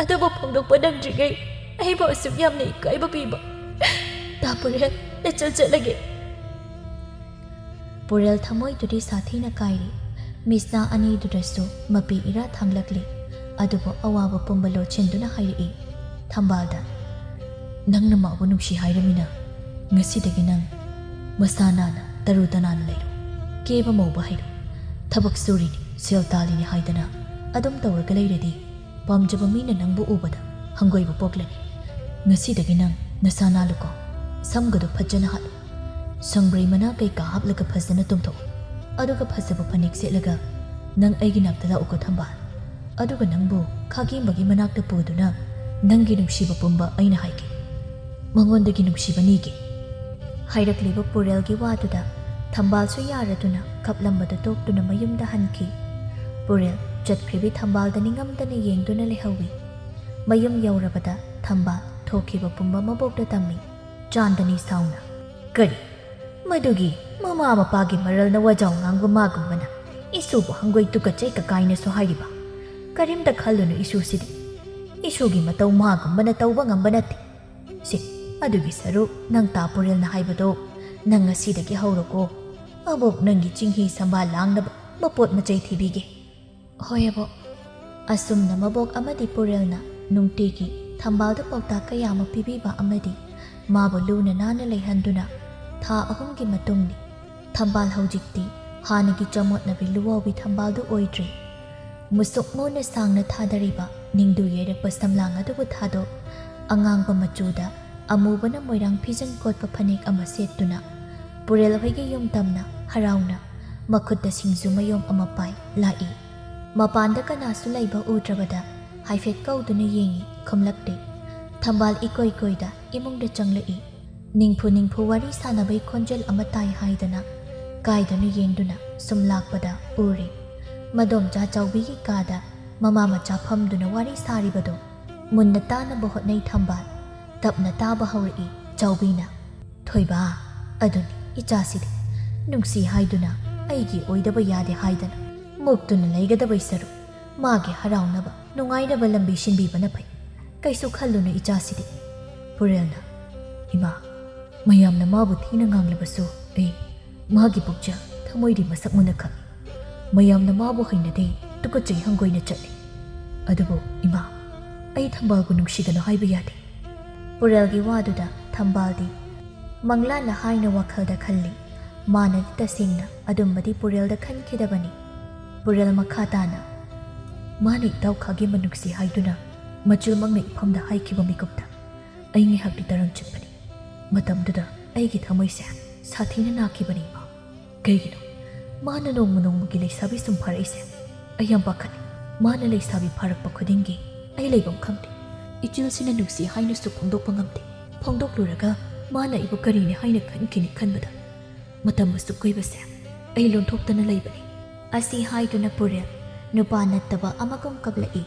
ꯑꯗꯨꯕꯨ ꯐꯣꯡꯗꯣꯛꯄ ꯅꯪꯗ꯭ꯔꯤꯉꯩ ꯑꯩꯕꯨ ꯑꯁꯨꯛ ꯌꯥꯝꯅ ꯏꯀꯥꯏꯕ ꯄꯤꯕ꯫ ꯇꯥ ꯄꯨꯔꯦꯜ, ꯅꯆꯜ ꯆꯠꯂꯒꯦ꯫" ꯄꯨꯔꯦꯜ ꯊꯃꯣꯏꯗꯨꯗꯤ ꯁꯥꯊꯤꯅ ꯀꯥꯏꯔꯤ꯫ ꯃꯤꯠꯁꯅꯥ ꯑꯅꯤꯗꯨꯗꯁꯨ ꯃꯄꯤ ꯏꯔꯥ ꯊꯥꯡꯂꯛꯂꯤ꯫ ꯑꯗꯨꯕꯨ ꯑꯋꯥꯕ ꯄꯨꯝꯕ ꯂꯣꯠꯁꯤꯟꯗꯨꯅ ꯍꯥꯏꯔꯛꯏ ꯊꯝꯕꯥꯜꯗ, "ꯅꯪꯅ ꯃꯥꯕꯨ ꯅꯨꯡꯁꯤ ꯍꯥꯏꯔꯃꯤꯅ, ꯉꯁꯤꯗꯒꯤ ꯅꯪ ꯃꯁꯥ ꯅꯥꯟꯅ ꯇꯔꯨ ꯇꯅꯥꯟꯅ ꯂꯩꯔꯣ꯫ ꯀꯦꯕ ꯃꯧꯕ ꯍꯩꯔꯣ꯫ ꯊꯕꯛ ꯁꯨꯔꯤꯅꯤ, ꯁꯦꯜ ꯇꯥꯜꯂꯤꯅꯤ ꯍꯥꯏꯗꯅ ꯑꯗꯨꯝ ꯇꯧꯔꯒ ꯂꯩꯔꯗꯤ ꯄꯥꯝꯖꯕ ꯃꯤꯅ ꯅꯪꯕꯨ ꯎꯕꯗ ꯍꯪꯒꯣꯏꯕ ꯄꯣꯛꯂꯅꯤ꯫ ꯉꯁꯤꯗꯒꯤ ꯅꯪ ꯅꯁꯥ ꯅꯥꯜꯂꯨꯀꯣ꯫ ꯁꯝꯒꯗꯣ ꯐꯖꯅ ꯍꯥꯠꯂꯨ꯫ ꯁꯪꯕ꯭ꯔꯩ ꯃꯅꯥ ꯀꯩꯀꯥ ꯍꯥꯞꯂꯒ ꯐꯖꯅ ꯇꯨꯝꯊꯣꯛꯎ꯫ ꯑꯗꯨꯒ ꯐꯖꯕ ꯐꯅꯦꯛ ꯁꯦꯠꯂꯒ ꯅꯪ ꯑꯩꯒꯤ ꯅꯥꯛꯇ ꯂꯥꯛꯎꯀꯣ ꯊꯝꯕꯥꯜ꯫ ꯑꯗꯨꯒ ꯅꯪꯕꯨ ꯈꯥꯒꯦꯝꯕꯒꯤ ꯃꯅꯥꯛꯇ ꯄꯨꯗꯨꯅ ꯅꯪꯒꯤ ꯅꯨꯡꯁꯤꯕ ꯄꯨꯝꯕ ꯑꯩꯅ ꯍꯥꯏꯒꯦ꯫ ꯃꯉꯣꯟꯗꯒꯤ ꯅꯨꯡꯁꯤꯕ ꯅꯤꯒꯦ꯫" ꯍꯥꯏꯔꯛꯂꯤꯕ ꯄꯨꯔꯦꯜꯒꯤ ꯋꯥꯗꯨꯗ ꯊꯝꯕꯥꯜꯁꯨ ꯌꯥꯔꯗꯨꯅ ꯀꯞꯂꯝꯕꯗꯨ ꯇꯣꯛꯇꯨꯅ ꯃꯌꯨꯝꯗ ꯍꯟꯈꯤ꯫ ꯄꯨꯔꯦꯜ ꯆꯠꯈ꯭ꯔꯤꯕꯤ ꯊꯝꯕꯥꯜꯗ ꯅꯤꯡꯉꯝꯗꯅ ꯌꯦꯡꯗꯨꯅ ꯂꯩꯍꯧꯏ꯫ ꯃꯌꯨꯝ ꯌꯧꯔꯕꯗ ꯊꯝꯕꯥꯜ ꯊꯣꯛꯈꯤꯕ ꯄꯨꯝꯕ ꯃꯕꯣꯛꯇ ꯇꯝꯃꯤ꯫ ꯆꯥꯟꯗꯅꯤ ꯁꯥꯎꯅ, "ꯀꯔꯤ? ꯃꯗꯨꯒꯤ ꯃꯃꯥ ꯃꯄꯥꯒꯤ ꯃꯔꯜꯅ ꯋꯥꯖꯥꯎ ꯉꯥꯡꯕ ꯃꯥꯒꯨꯝꯕꯅ ꯏꯁꯨꯕꯨ ꯍꯪꯒꯣꯏ ꯇꯨꯀꯠꯆꯩ ꯀꯀꯥꯏꯅꯁꯨ ꯍꯥꯏꯔꯤꯕ? ꯀꯔꯤꯝꯇ ꯈꯜꯂꯨꯅꯨ ꯏꯁꯨꯁꯤꯗꯤ꯫ ꯏꯁꯨꯒꯤ ꯃꯇꯧ ꯃꯥꯒꯨꯝꯕꯅ ꯇꯧꯕ ꯉꯝꯕ ꯅꯠꯇꯦ꯫ ꯁꯤ, ꯑꯗꯨꯒꯤ ꯁꯔꯨꯛ ꯅꯪ ꯇꯥ ꯄꯨꯔꯦꯜꯅ ꯍꯥꯏꯕꯗꯣ ꯅꯪ ꯉꯁꯤꯗꯒꯤ ꯍꯧꯔꯣꯀꯣ꯫ "ꯑꯕꯣꯛ, ꯅꯪꯒꯤ ꯆꯤꯡꯍꯤ ꯁꯝꯕꯥꯜ ꯂꯥꯡꯅꯕ ꯃꯄꯣꯠ ꯃꯆꯩ ꯊꯤꯕꯤꯒꯦ꯫" "ꯍꯣꯏ ꯑꯕꯣꯛ꯫" ꯑꯁꯨꯝꯅ ꯃꯕꯣꯛ ꯑꯃꯗꯤ ꯄꯨꯔꯦꯜꯅ ꯅꯨꯡꯇꯤꯒꯤ ꯊꯝꯕꯥꯜꯗ ꯄꯥꯎꯇꯥꯛ ꯀꯌꯥ ꯑꯃ ꯄꯤꯕꯤꯕ ꯑꯃꯗꯤ ꯃꯥꯕꯨ ꯂꯨꯅ ꯅꯥꯟꯅ ꯂꯩꯍꯟꯗꯨꯅ ꯊꯥ ꯑꯍꯨꯝꯒꯤ ꯃꯇꯨꯡꯅꯤ꯫ ꯊꯝꯕꯥꯜ ꯍꯧꯖꯤꯛꯇꯤ ꯍꯥꯟꯅꯒꯤ ꯆꯃꯣꯠꯅꯕꯤ ꯂꯨꯋꯥꯎꯕꯤ ꯊꯝꯕꯥꯜꯗꯨ ꯑꯣꯏꯗ꯭ꯔꯦ꯫ ꯃꯨꯁꯨꯛ ꯃꯨꯅ ꯁꯥꯡꯅ ꯊꯥꯗꯔꯤꯕ ꯅꯤꯡꯗꯨ ꯌꯩꯔꯛꯄ ꯁꯝꯂꯥꯡ ꯑꯗꯨꯕꯨ ꯊꯥꯗꯣꯛ, ꯑꯉꯥꯡꯕ ꯃꯆꯨꯗ ꯑꯃꯨꯕꯅ ꯃꯣꯏꯔꯥꯡ ꯐꯤꯖꯟ ꯀꯣꯠꯄ ꯐꯅꯦꯛ ꯑꯃ ꯁꯦꯠꯇꯨꯅ ꯄꯨꯔꯦꯜ ꯍꯣꯏꯒꯤ ꯌꯨꯝ ꯇꯝꯅ ꯍꯔꯥꯎꯅ ꯃꯈꯨꯠꯇ ꯁꯤꯡꯖꯨ ꯃꯌꯣꯝ ꯑꯃ ꯄꯥꯏ ꯂꯥꯛꯏ꯫ ꯃꯄꯥꯟꯗ ꯀꯅꯥꯁꯨ ꯂꯩꯕ ꯎꯗ꯭ꯔꯕꯗ ꯍꯥꯏꯐꯦꯠ ꯀꯧꯗꯨꯅ ꯌꯦꯡꯏ, ꯈꯨꯝꯂꯛꯇꯦ꯫ ꯊꯝꯕꯥꯜ ꯏꯀꯣꯏ ꯀꯣꯏꯗ ꯏꯃꯨꯡꯗ ꯆꯪꯂꯛꯏ꯫ ꯅꯤꯡꯐꯨ ꯅꯤꯡꯐꯨ ꯋꯥꯔꯤ ꯁꯥꯟꯅꯕꯩ ꯈꯣꯟꯖꯦꯜ ꯑꯃ ꯇꯥꯏ ꯍꯥꯏꯗꯅ ꯀꯥꯏꯗꯨꯅ ꯌꯦꯡꯗꯨꯅ ꯁꯨꯝ ꯂꯥꯛꯄꯗ ꯎꯔꯦ꯫ ꯃꯗꯣꯝꯆꯥ ꯆꯥꯎꯕꯤꯒꯤ ꯀꯥꯗ ꯃꯃꯥ ꯃꯆꯥ ꯐꯝꯗꯨꯅ ꯋꯥꯔꯤ ꯁꯥꯔꯤꯕꯗꯣ ꯃꯨꯟꯅ ꯇꯥꯅꯕ ꯍꯣꯠꯅꯩ ꯊꯝꯕꯥꯜ꯫ ꯇꯞꯅ ꯇꯥꯕ ꯍꯧꯔꯛꯏ ꯆꯥꯎꯕꯤꯅ꯫ "ꯊꯣꯏꯕ, ꯑꯗꯨꯅꯤ ꯏꯆꯥꯁꯤꯗꯤ꯫ ꯅꯨꯡꯁꯤ ꯍꯥꯏꯗꯨꯅ ꯑꯩꯒꯤ ꯑꯣꯏꯗꯕ ꯌꯥꯗꯦ ꯍꯥꯏꯗꯅ ꯃꯨꯛꯇꯨꯅ ꯂꯩꯒꯗꯕꯩ ꯁꯔꯨꯛ ꯃꯥꯒꯤ ꯍꯔꯥꯎꯅꯕ ꯅꯨꯡꯉꯥꯏꯅꯕ ꯂꯝꯕꯤ ꯁꯤꯟꯕꯤꯕꯅ ꯐꯩ꯫ ꯀꯩꯁꯨ ꯈꯜꯂꯨꯅꯨ ꯏꯆꯥꯁꯤꯗꯤ꯫" ꯄꯨꯔꯦꯜꯅ꯫ "ꯏꯃꯥ, ꯃꯌꯥꯝꯅ ꯃꯥꯕꯨ ꯊꯤꯅ ꯉꯥꯡꯂꯕꯁꯨ ꯑꯩ ꯃꯥꯒꯤ ꯄꯨꯛꯆꯦꯜ ꯊꯃꯣꯏꯗꯤ ꯃꯁꯛ ꯃꯨꯟꯅ ꯈꯪꯏ꯫ ꯃꯌꯥꯝꯅ ꯃꯥꯕꯨ ꯍꯩꯅꯗꯦ, ꯇꯨꯀꯠꯆꯩ ꯍꯪꯒꯣꯏꯅ ꯆꯠꯂꯤ꯫ ꯑꯗꯨꯕꯨ ꯏꯃꯥ, ꯑꯩ ꯊꯝꯕꯥꯜꯕꯨ ꯅꯨꯡꯁꯤꯗꯅ ꯍꯥꯏꯕ ꯌꯥꯗꯦ꯫" ꯄꯨꯔꯦꯜꯒꯤ ꯋꯥꯗꯨꯗ ꯊꯝꯕꯥꯜꯗꯤ ꯃꯪꯂꯥꯟꯅ ꯍꯥꯏꯅ ꯋꯥꯈꯜꯗ ꯈꯜꯂꯤ꯫ ꯃꯥꯅꯗꯤ ꯇꯁꯦꯡꯅ ꯑꯗꯨꯝꯕꯗꯤ ꯄꯨꯔꯦꯜꯗ ꯈꯟꯈꯤꯗꯕꯅꯤ꯫ ꯄꯨꯔꯦꯜ ꯃꯈꯥ ꯇꯥꯅ꯫ "ꯃꯥꯅ ꯏꯇꯥꯎ ꯈꯥꯒꯦꯝꯕ ꯅꯨꯡꯁꯤ ꯍꯥꯏꯗꯨꯅ ꯃꯆꯤꯜꯃꯛꯅ ꯏꯐꯝꯗ ꯍꯥꯏꯈꯤꯕ ꯃꯤꯀꯨꯞꯇ ꯑꯩ ꯉꯥꯏꯍꯥꯛꯇꯤ ꯇꯔꯪ ꯆꯠꯄꯅꯤ꯫ ꯃꯇꯝꯗꯨꯗ ꯑꯩꯒꯤ ꯊꯃꯣꯏꯁꯦ ꯁꯥꯊꯤꯅ ꯅꯥꯈꯤꯕꯅꯤ ꯏꯃꯥ꯫ ꯀꯩꯒꯤꯅꯣ ꯃꯥꯅ ꯅꯣꯡꯃ ꯅꯣꯡꯃꯒꯤ ꯂꯩꯁꯥꯕꯤ ꯁꯨꯝ ꯐꯥꯔꯛꯏꯁꯦ? ꯑꯩ ꯌꯥꯝ ꯄꯥꯈꯠꯂꯤ꯫ ꯃꯥꯅ ꯂꯩꯁꯥꯕꯤ ꯐꯥꯔꯛꯄ ꯈꯨꯗꯤꯡꯒꯤ ꯑꯩ ꯂꯩꯐꯝ ꯈꯪꯗꯦ꯫ ꯏꯆꯤꯜꯁꯤꯅ ꯅꯨꯡꯁꯤ ꯍꯥꯏꯅꯁꯨ ꯐꯣꯡꯗꯣꯛꯄ ꯉꯝꯗꯦ꯫ ꯐꯣꯡꯗꯣꯛꯂꯨꯔꯒ ꯃꯥꯅ ꯑꯩꯕꯨ ꯀꯔꯤꯅꯤ ꯍꯥꯏꯅ ꯈꯟꯈꯤꯅꯤ ꯈꯟꯕꯗ ꯃꯇꯝ ꯑꯁꯨꯛ ꯀꯨꯏꯕꯁꯦ ꯑꯩ ꯂꯣꯟꯊꯣꯛꯇꯅ ꯂꯩꯕꯅꯤ꯫" ꯑꯁꯤ ꯍꯥꯏꯗꯨꯅ ꯄꯨꯔꯦꯜ ꯅꯨꯄꯥ ꯅꯠꯇꯕ ꯑꯃꯒꯨꯝ ꯀꯞꯂꯛꯏ꯫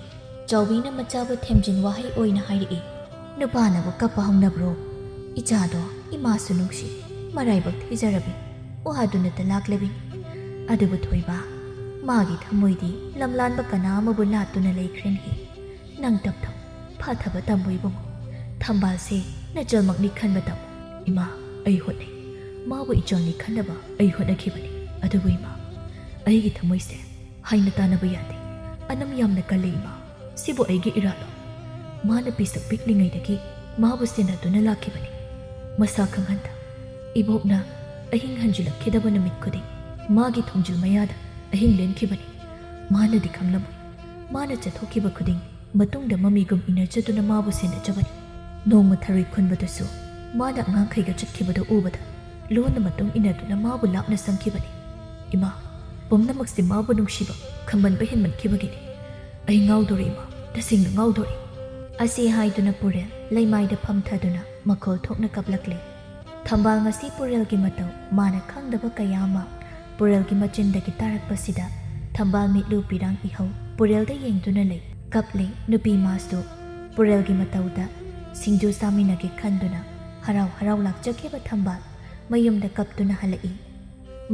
ꯆꯥꯎꯕꯤꯅ ꯃꯆꯥꯕꯨ ꯊꯦꯝꯖꯤꯟ ꯋꯥꯍꯩ ꯑꯣꯏꯅ ꯍꯥꯏꯔꯛꯏ꯫ "ꯅꯨꯄꯥꯅꯕꯨ ꯀꯞꯄ ꯍꯧꯅꯕ꯭ꯔꯣ? ꯏꯆꯥꯗꯣ ꯏꯃꯥꯁꯨ ꯅꯨꯡꯁꯤ, ꯃꯔꯥꯏꯕꯛ ꯊꯤꯖꯔꯕꯤ, ꯋꯥꯗꯨꯅꯇ ꯂꯥꯛꯂꯕꯤꯅꯤ꯫ ꯑꯗꯨꯕꯨ ꯊꯣꯏꯕ, ꯃꯥꯒꯤ ꯊꯃꯣꯏꯗꯤ ꯂꯝꯂꯥꯟꯕ ꯀꯅꯥ ꯑꯃꯕꯨ ꯂꯥꯠꯇꯨꯅ ꯂꯩꯈ꯭ꯔꯦꯅꯦ꯫ ꯅꯪ ꯇꯞꯊꯧ, ꯐꯥꯊꯕ ꯇꯝꯃꯨ ꯏꯕꯨꯡꯉꯣ꯫ ꯊꯝꯕꯥꯜꯁꯦ ꯅꯆꯜꯃꯛꯅꯤ ꯈꯟꯕ ꯇꯝꯃꯨ꯫" "ꯏꯃꯥ, ꯑꯩ ꯍꯣꯠꯅꯩ꯫ ꯃꯥꯕꯨ ꯏꯆꯥꯅꯤ ꯈꯟꯅꯕ ꯑꯩ ꯍꯣꯠꯅꯈꯤꯕꯅꯤ꯫ ꯑꯗꯨꯕꯨ ꯏꯃꯥ, ꯑꯩꯒꯤ ꯊꯃꯣꯏꯁꯦ ꯍꯥꯏꯅ ꯇꯥꯅꯕ ꯌꯥꯗꯦ꯫ ꯑꯅꯝ ꯌꯥꯝꯅ ꯀꯜꯂꯤ ꯏꯃꯥ꯫ ꯁꯤꯕꯨ ꯑꯩꯒꯤ ꯏꯔꯥꯜꯂꯣ? ꯃꯥꯅ ꯄꯤꯁꯛ ꯄꯤꯛꯂꯤꯉꯩꯗꯒꯤ ꯃꯥꯕꯨ ꯁꯦꯟꯅꯗꯨꯅ ꯂꯥꯛꯈꯤꯕꯅꯤ꯫ ꯃꯁꯥ ꯈꯪꯍꯟꯗ ꯏꯕꯣꯛꯅ ꯑꯍꯤꯡ ꯍꯟꯖꯤꯜꯂꯛꯈꯤꯗꯕ ꯅꯨꯃꯤꯠ ꯈꯨꯗꯤꯡ ꯃꯥꯒꯤ ꯊꯣꯡꯖꯤꯜ ꯃꯌꯥꯗ ꯑꯍꯤꯡ ꯂꯦꯟꯈꯤꯕꯅꯤ꯫ ꯃꯥꯅꯗꯤ ꯈꯪꯂꯝꯃꯣꯏ꯫ ꯃꯥꯅ ꯆꯠꯊꯣꯛꯈꯤꯕ ꯈꯨꯗꯤꯡ ꯃꯇꯨꯡꯗ ꯃꯃꯤꯒꯨꯝ ꯏꯟꯅꯖꯗꯨꯅ ꯃꯥꯕꯨ ꯁꯦꯟꯅꯖꯕꯅꯤ꯫ ꯅꯣꯡꯃ ꯊꯔꯣꯏ ꯈꯨꯟꯕꯗꯁꯨ ꯃꯥꯅ ꯑꯉꯥꯡꯈꯩꯒ ꯆꯠꯈꯤꯕꯗꯨ ꯎꯕꯗ ꯂꯣꯟꯅ ꯃꯇꯨꯡ ꯏꯟꯅꯗꯨꯅ ꯃꯥꯕꯨ ꯂꯥꯞꯅ ꯆꯪꯈꯤꯕꯅꯤ꯫ ꯏꯃꯥ, ꯄꯨꯝꯅꯃꯛꯁꯦ ꯃꯥꯕꯨ ꯅꯨꯡꯁꯤꯕ ꯈꯪꯃꯟꯕ ꯍꯦꯟꯃꯟꯈꯤꯕꯒꯤꯅꯤ꯫ ꯑꯩ ꯉꯥꯎꯗꯣꯔꯦ ꯏꯃꯥ, ꯇꯁꯦꯡꯅ ꯉꯥꯎꯗꯣꯔꯦ꯫ ꯑꯁꯤ ꯍꯥꯏꯗꯨꯅ ꯄꯨꯔꯦꯜ ꯂꯩꯃꯥꯏꯗ ꯐꯝꯊꯗꯨꯅ ꯃꯈꯣꯜ ꯊꯣꯛꯅ ꯀꯞꯂꯛꯂꯦ꯫ ꯊꯝꯕꯥꯜ ꯉꯁꯤ ꯄꯨꯔꯦꯜꯒꯤ ꯃꯇꯧ ꯃꯥꯅ ꯈꯪꯗꯕ ꯀꯌꯥ ꯑꯃ ꯄꯨꯔꯦꯜꯒꯤ ꯃꯆꯤꯟꯗꯒꯤ ꯇꯥꯔꯛꯄꯁꯤꯗ ꯊꯝꯕꯥꯜ ꯃꯤꯠꯂꯨ ꯄꯤꯔꯥꯡ ꯏꯍꯧ ꯄꯨꯔꯦꯜꯗ ꯌꯦꯡꯗꯨꯅ ꯂꯩ꯫ ꯀꯞꯂꯦ ꯅꯨꯄꯤ ꯃꯥꯁꯨ꯫ ꯄꯨꯔꯦꯜꯒꯤ ꯃꯇꯧꯗ ꯁꯤꯡꯖꯨ ꯆꯥꯃꯤꯟꯅꯒꯦ ꯈꯟꯗꯨꯅ ꯍꯔꯥꯎ ꯍꯔꯥꯎ ꯂꯥꯛꯆꯈꯤꯕ ꯊꯝꯕꯥꯜ ꯃꯌꯨꯝꯗ ꯀꯞꯇꯨꯅ ꯍꯜꯂꯛꯏ꯫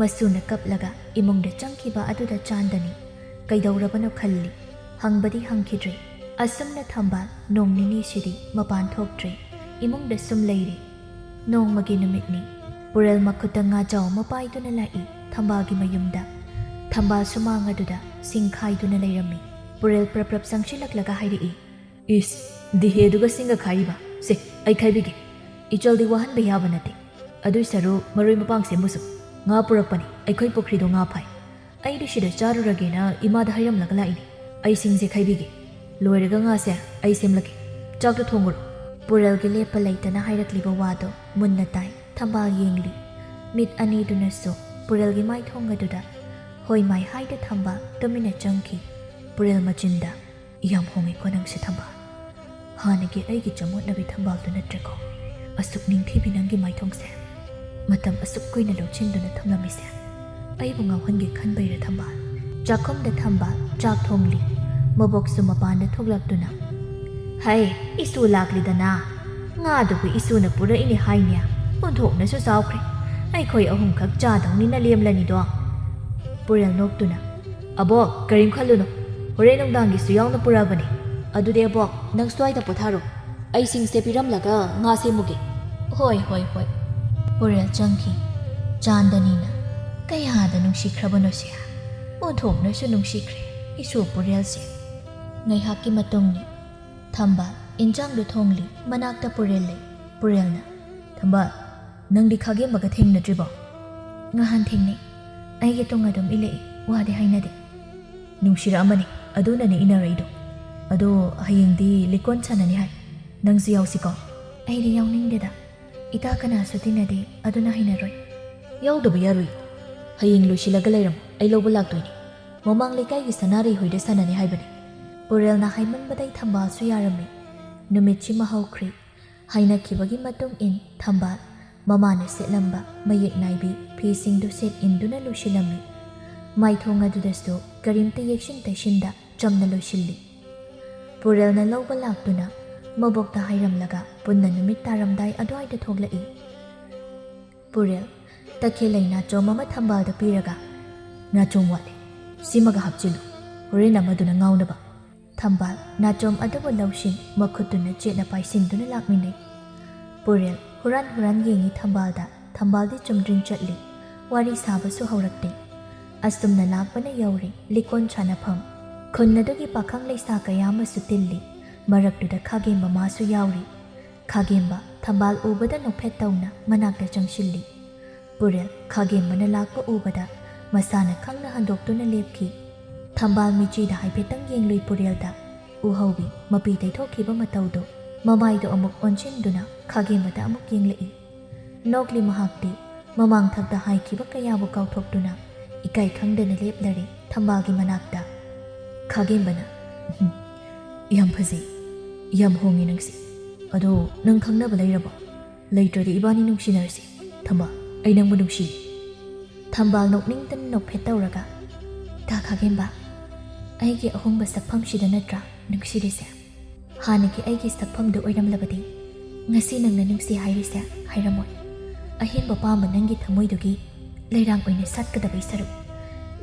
ꯃꯁꯨꯅ ꯀꯞꯂꯒ ꯏꯃꯨꯡꯗ ꯆꯪꯈꯤꯕ ꯑꯗꯨꯗ ꯆꯥꯟꯗꯅꯤ ꯀꯩꯗꯧꯔꯕꯅꯣ ꯈꯜꯂꯤ꯫ ꯍꯪꯕꯗꯤ ꯍꯪꯈꯤꯗ꯭ꯔꯦ꯫ ꯑꯁꯨꯝꯅ ꯊꯝꯕꯥꯜ ꯅꯣꯡ ꯅꯤꯅꯤꯁꯤꯗꯤ ꯃꯄꯥꯟ ꯊꯣꯛꯇ꯭ꯔꯦ꯫ ꯏꯃꯨꯡꯗ ꯁꯨꯝ ꯂꯩꯔꯦ꯫ ꯅꯣꯡꯃꯒꯤ ꯅꯨꯃꯤꯠꯅꯤ꯫ ꯄꯨꯔꯦꯜ ꯃꯈꯨꯠꯇ ꯉꯥꯖꯥꯎ ꯑꯃ ꯄꯥꯏꯗꯨꯅ ꯂꯥꯛꯏ ꯊꯝꯕꯥꯜꯒꯤ ꯃꯌꯨꯝꯗ꯫ ꯊꯝꯕꯥꯜ ꯁꯨꯃꯥꯡ ꯑꯗꯨꯗ ꯁꯤꯡ ꯈꯥꯏꯗꯨꯅ ꯂꯩꯔꯝꯃꯤ꯫ ꯄꯨꯔꯦꯜ ꯄ꯭ꯔꯞ ꯄ꯭ꯔꯞ ꯆꯪꯁꯤꯜꯂꯛꯂꯒ ꯍꯥꯏꯔꯛꯏ, "ꯏꯁ, ꯗꯤꯍꯦꯗꯨꯒ ꯁꯤꯡꯒ ꯈꯥꯏꯔꯤꯕ? ꯁꯦ, ꯑꯩ ꯈꯥꯏꯕꯤꯒꯦ꯫ ꯏꯆꯜꯗꯤ ꯋꯥꯍꯟꯕ ꯌꯥꯕ ꯅꯠꯇꯦ꯫ ꯑꯗꯨꯏ ꯁꯔꯨꯛ ꯃꯔꯣꯏ ꯃꯄꯥꯡ ꯁꯦꯝꯃꯨꯁꯨ꯫ ꯉꯥ ꯄꯨꯔꯛꯄꯅꯤ, ꯑꯩꯈꯣꯏ ꯄꯨꯈ꯭ꯔꯤꯗꯣ ꯉꯥ ꯐꯥꯏ꯫ ꯑꯩꯗꯤ ꯁꯤꯗ ꯆꯥꯔꯨꯔꯒꯦꯅ ꯏꯃꯥꯗ ꯍꯥꯏꯔꯝꯂꯒ ꯂꯥꯛꯏꯅꯤ꯫ ꯑꯩ ꯁꯤꯡꯁꯦ ꯈꯥꯏꯕꯤꯒꯦ꯫ ꯂꯣꯏꯔꯒ ꯉꯥꯁꯦ ꯑꯩ ꯁꯦꯝꯂꯛꯀꯦ꯫ ꯆꯥꯛꯇꯣ ꯊꯣꯡꯉꯨꯔꯣ꯫" ꯄꯨꯔꯦꯜꯒꯤ ꯂꯦꯞꯄ ꯂꯩꯇꯅ ꯍꯥꯏꯔꯛꯂꯤꯕ ꯋꯥꯗꯣ ꯃꯨꯟꯅ ꯇꯥꯏ꯫ ꯊꯝꯕꯥꯜ ꯌꯦꯡꯂꯤ꯫ ꯃꯤꯠ ꯑꯅꯤꯗꯨꯅꯁꯨ ꯄꯨꯔꯦꯜꯒꯤ ꯃꯥꯏꯊꯣꯡ ꯑꯗꯨꯗ ꯍꯣꯏ ꯃꯥꯏ ꯍꯥꯏꯗ ꯊꯝꯕꯥꯜ ꯇꯨꯃꯤꯟꯅ ꯆꯪꯈꯤ꯫ ꯄꯨꯔꯦꯜ ꯃꯆꯤꯟꯗ, "ꯌꯥꯝ ꯍꯣꯡꯉꯦꯀꯣ ꯅꯪꯁꯦ ꯊꯝꯕꯥꯜ꯫ ꯍꯥꯟꯅꯒꯤ ꯑꯩꯒꯤ ꯆꯃꯣꯠꯅꯕꯤ ꯊꯝꯕꯥꯜꯗꯨ ꯅꯠꯇ꯭ꯔꯦꯀꯣ꯫ ꯑꯁꯨꯛ ꯅꯤꯡꯊꯤꯕꯤ ꯅꯪꯒꯤ ꯃꯥꯏꯊꯣꯡꯁꯦ꯫ ꯃꯇꯝ ꯑꯁꯨꯛ ꯀꯨꯏꯅ ꯂꯧꯁꯤꯟꯗꯨꯅ ꯊꯝꯂꯝꯃꯤꯁꯦ ꯑꯩꯕꯨ ꯉꯥꯎꯍꯟꯒꯦ ꯈꯟꯕꯩꯔ ꯊꯝꯕꯥꯜ?" ꯆꯥꯛꯈꯨꯝꯗ ꯊꯝꯕꯥꯜ ꯆꯥꯛ ꯊꯣꯡꯂꯤ꯫ ꯃꯕꯣꯛꯁꯨ ꯃꯄꯥꯟꯗ ꯊꯣꯛꯂꯛꯇꯨꯅ, "ꯍꯩ, ꯏꯁꯨ ꯂꯥꯛꯂꯤꯗꯅ꯫ ꯉꯥꯗꯨꯕꯨ ꯏꯁꯨꯅ ꯄꯨꯔꯛꯏꯅꯦ ꯍꯥꯏꯅꯦ꯫ ꯑꯣꯟꯊꯣꯛꯅꯁꯨ ꯆꯥꯎꯈ꯭ꯔꯦ꯫ ꯑꯩꯈꯣꯏ ꯑꯍꯨꯝꯈꯛ ꯆꯥꯗꯧꯅꯤꯅ ꯂꯦꯝꯂꯅꯤꯗꯣ꯫" ꯄꯨꯔꯦꯜ ꯅꯣꯛꯇꯨꯅ, "ꯑꯕꯣꯛ, ꯀꯔꯤꯝ ꯈꯜꯂꯨꯅꯨ꯫ ꯍꯣꯔꯦꯟ ꯅꯨꯡꯗꯥꯡꯒꯤꯁꯨ ꯌꯥꯎꯅ ꯄꯨꯔꯛꯑꯕꯅꯦ꯫ ꯑꯗꯨꯗꯤ ꯑꯕꯣꯛ, ꯅꯪ ꯁ꯭ꯋꯥꯏꯗ ꯄꯣꯊꯥꯔꯣ꯫ ꯑꯩ ꯁꯤꯡꯁꯦ ꯄꯤꯔꯝꯂꯒ ꯉꯥ ꯁꯦꯝꯃꯨꯒꯦ꯫" "ꯍꯣꯏ, ꯍꯣꯏ, ꯍꯣꯏ꯫" ꯄꯨꯔꯦꯜ ꯆꯪꯈꯤ꯫ ꯆꯥꯟꯗꯅꯤꯅ ꯀꯌꯥꯗ ꯅꯨꯡꯁꯤꯈ꯭ꯔꯕꯅꯣ ꯁꯤ꯫ ꯑꯣꯟꯊꯣꯛꯅꯁꯨ ꯅꯨꯡꯁꯤꯈ꯭ꯔꯦ ꯏꯁꯨ ꯄꯨꯔꯦꯜꯁꯦ꯫ ꯉꯥꯏꯍꯥꯛꯀꯤ ꯃꯇꯨꯡꯅꯤ꯫ ꯊꯝꯕꯥꯜ ꯏꯟꯖꯥꯡꯗꯨ ꯊꯣꯡꯂꯤ꯫ ꯃꯅꯥꯛꯇ ꯄꯨꯔꯦꯜ ꯂꯩ꯫ ꯄꯨꯔꯦꯜꯅ, "ꯊꯝꯕꯥꯜ, ꯅꯪꯗꯤ ꯈꯥꯒꯦꯝꯕꯒ ꯊꯦꯡꯅꯗ꯭ꯔꯤꯕꯣ?" "ꯉꯍꯥꯟ ꯊꯦꯡꯅꯩ꯫ ꯑꯩꯒꯤ ꯇꯨꯡ ꯑꯗꯨꯝ ꯏꯜꯂꯛꯏ꯫ ꯋꯥꯗꯤ ꯍꯥꯏꯅꯗꯦ꯫" "ꯅꯨꯡꯁꯤꯔꯛꯑꯃꯅꯤ, ꯑꯗꯨꯅꯅꯦ ꯏꯟꯅꯔꯛꯏꯗꯣ꯫ ꯑꯗꯣ ꯍꯌꯦꯡꯗꯤ ꯂꯤꯀꯣꯟ ꯁꯥꯟꯅꯅꯤ ꯍꯥꯏ꯫ ꯅꯪꯁꯨ ꯌꯥꯎꯁꯤꯀꯣ?" "ꯑꯩꯗꯤ ꯌꯥꯎꯅꯤꯡꯗꯦꯗ꯫ ꯏꯇꯥ ꯀꯅꯥꯁꯨ ꯇꯤꯟꯅꯗꯦ, ꯑꯗꯨꯅ ꯍꯩꯅꯔꯣꯏ꯫" "ꯌꯥꯎꯗꯕ ꯌꯥꯔꯣꯏ꯫ ꯍꯌꯦꯡ ꯂꯣꯏꯁꯤꯜꯂꯒ ꯂꯩꯔꯝꯃꯣ, ꯑꯩ ꯂꯧꯕ ꯂꯥꯛꯇꯣꯏꯅꯤ꯫ ꯃꯃꯥꯡ ꯂꯩꯀꯥꯏꯒꯤ ꯁꯅꯥꯔꯩ ꯍꯣꯏꯗ ꯁꯥꯟꯅꯅꯤ ꯍꯥꯏꯕꯅꯤ꯫" ꯄꯨꯔꯦꯜꯅ ꯍꯥꯏꯃꯟꯕꯗꯩ ꯊꯝꯕꯥꯜꯁꯨ ꯌꯥꯔꯝꯃꯤ꯫ ꯅꯨꯃꯤꯠꯁꯤꯃ ꯍꯧꯈ꯭ꯔꯤ꯫ ꯍꯥꯏꯅꯈꯤꯕꯒꯤ ꯃꯇꯨꯡ ꯏꯟ ꯊꯝꯕꯥꯜ ꯃꯃꯥꯅ ꯁꯦꯠꯂꯝꯕ ꯃꯌꯦꯛ ꯅꯥꯏꯕꯤ ꯐꯤꯁꯤꯡꯗꯨ ꯁꯦꯠ ꯏꯟꯗꯨꯅ ꯂꯣꯏꯁꯤꯜꯂꯝꯃꯤ꯫ ꯃꯥꯏꯊꯣꯡ ꯑꯗꯨꯗꯁꯨ ꯀꯔꯤꯝꯇ ꯌꯦꯛꯁꯤꯟ ꯇꯩꯁꯤꯟꯗ ꯆꯝꯅ ꯂꯣꯏꯁꯤꯜꯂꯤ꯫ ꯄꯨꯔꯦꯜꯅ ꯂꯧꯕ ꯂꯥꯛꯇꯨꯅ ꯃꯕꯣꯛꯇ ꯍꯥꯏꯔꯝꯂꯒ ꯄꯨꯟꯅ ꯅꯨꯃꯤꯠ ꯇꯥꯔꯝꯗꯥꯏ ꯑꯗꯨꯋꯥꯏꯗ ꯊꯣꯛꯂꯛꯏ꯫ ꯄꯨꯔꯦꯜ ꯇꯈꯦꯜꯂꯩ ꯅꯥꯆꯣꯝ ꯑꯃ ꯊꯝꯕꯥꯜꯗ ꯄꯤꯔꯒ, "ꯅꯥꯆꯣꯝ ꯋꯥꯠꯂꯤ, ꯁꯤꯃꯒ ꯍꯥꯞꯆꯤꯜꯂꯨ, ꯍꯣꯔꯦꯟ ꯑꯃꯗꯨꯅ ꯉꯥꯎꯅꯕ꯫" ꯊꯝꯕꯥꯜ ꯅꯥꯆꯣꯝ ꯑꯗꯨꯕꯨ ꯂꯧꯁꯤꯟ ꯃꯈꯨꯠꯇꯨꯅ ꯆꯦꯠꯅ ꯄꯥꯏꯁꯤꯟꯗꯨꯅ ꯂꯥꯛꯃꯤꯟꯅꯩ꯫ ꯄꯨꯔꯦꯜ ꯍꯨꯔꯥꯟ ꯍꯨꯔꯥꯟ ꯌꯦꯡꯉꯤ ꯊꯝꯕꯥꯜꯗ꯫ ꯊꯝꯕꯥꯜꯗꯤ ꯆꯨꯝꯗ꯭ꯔꯤꯡ ꯆꯠꯂꯤ꯫ ꯋꯥꯔꯤ ꯁꯥꯕꯁꯨ ꯍꯧꯔꯛꯇꯦ꯫ ꯑꯁꯨꯝꯅ ꯂꯥꯛꯄꯅ ꯌꯧꯔꯦ ꯂꯤꯀꯣꯟ ꯁꯥꯟꯅꯐꯝ꯫ ꯈꯨꯟ ꯑꯗꯨꯒꯤ ꯄꯥꯈꯪ ꯂꯩꯁꯥ ꯀꯌꯥ ꯑꯃꯁꯨ ꯇꯤꯜꯂꯤ꯫ ꯃꯔꯛꯇꯨꯗ ꯈꯥꯒꯦꯝꯕ ꯃꯥꯁꯨ ꯌꯥꯎꯔꯤ꯫ ꯈꯥꯒꯦꯝꯕ ꯊꯝꯕꯥꯜ ꯎꯕꯗ ꯅꯣꯛꯐꯦꯠ ꯇꯧꯅ ꯃꯅꯥꯛꯇ ꯆꯪꯁꯤꯜꯂꯤ꯫ ꯄꯨꯔꯦꯜ ꯈꯥꯒꯦꯝꯕꯅ ꯂꯥꯛꯄ ꯎꯕꯗ ꯃꯁꯥꯅ ꯈꯪꯅ ꯍꯟꯗꯣꯛꯇꯨꯅ ꯂꯦꯞꯈꯤ꯫ ꯊꯝꯕꯥꯜ ꯃꯤꯆꯤꯗ ꯍꯥꯏꯐꯦꯠꯇꯪ ꯌꯦꯡꯂꯨꯏ ꯄꯨꯔꯦꯜꯗ꯫ ꯎꯍꯧꯕꯤ ꯃꯄꯤ ꯇꯩꯊꯣꯛꯈꯤꯕ ꯃꯇꯧꯗꯨ꯫ ꯃꯃꯥꯏꯗꯨ ꯑꯃꯨꯛ ꯑꯣꯟꯁꯤꯟꯗꯨꯅ ꯈꯥꯒꯦꯝꯕꯗ ꯑꯃꯨꯛ ꯌꯦꯡꯂꯛꯏ꯫ ꯅꯣꯛꯂꯤ ꯃꯍꯥꯛꯇꯤ꯫ ꯃꯃꯥꯡꯊꯛꯇ ꯍꯥꯏꯈꯤꯕ ꯀꯌꯥꯕꯨ ꯀꯥꯎꯊꯣꯛꯇꯨꯅ ꯏꯀꯥꯏ ꯈꯪꯗꯅ ꯂꯦꯞꯂꯔꯦ ꯊꯝꯕꯥꯜꯒꯤ ꯃꯅꯥꯛꯇ꯫ ꯈꯥꯒꯦꯝꯕꯅ, "ꯎꯝ, ꯌꯥꯝ ꯐꯖꯩ, ꯌꯥꯝ ꯍꯣꯡꯉꯦ ꯅꯪꯁꯦ꯫ ꯑꯗꯣ ꯅꯪ ꯈꯪꯅꯕ ꯂꯩꯔꯕꯣ? ꯂꯩꯇ꯭ꯔꯗꯤ ꯏꯕꯥꯅꯤ ꯅꯨꯡꯁꯤꯅꯔꯁꯤ꯫ ꯊꯝꯕꯥꯜ, ꯑꯩ ꯅꯪꯕꯨ ꯅꯨꯡꯁꯤ꯫" ꯊꯝꯕꯥꯜ ꯅꯣꯛꯅꯤꯡꯗꯅ ꯅꯣꯛꯐꯦꯠ ꯇꯧꯔꯒ, "ꯏꯇꯥ ꯈꯥꯒꯦꯝꯕ, ꯑꯩꯒꯤ ꯑꯍꯣꯡꯕ ꯁꯛꯐꯝꯁꯤꯗ ꯅꯠꯇ꯭ꯔꯥ ꯅꯨꯡꯁꯤꯔꯤꯁꯦ? ꯍꯥꯟꯅꯒꯤ ꯑꯩꯒꯤ ꯁꯛꯐꯝꯗꯨ ꯑꯣꯏꯔꯝꯂꯕꯗꯤ ꯉꯁꯤ ꯅꯪꯅ ꯅꯨꯡꯁꯤ ꯍꯥꯏꯔꯤꯁꯦ ꯍꯥꯏꯔꯝꯃꯣꯏ꯫ ꯑꯍꯦꯟꯕ ꯄꯥꯝꯕ ꯅꯪꯒꯤ ꯊꯃꯣꯏꯗꯨꯒꯤ ꯂꯩꯔꯥꯡ ꯑꯣꯏꯅ ꯁꯥꯠꯀꯗꯕꯩ ꯁꯔꯨꯛ,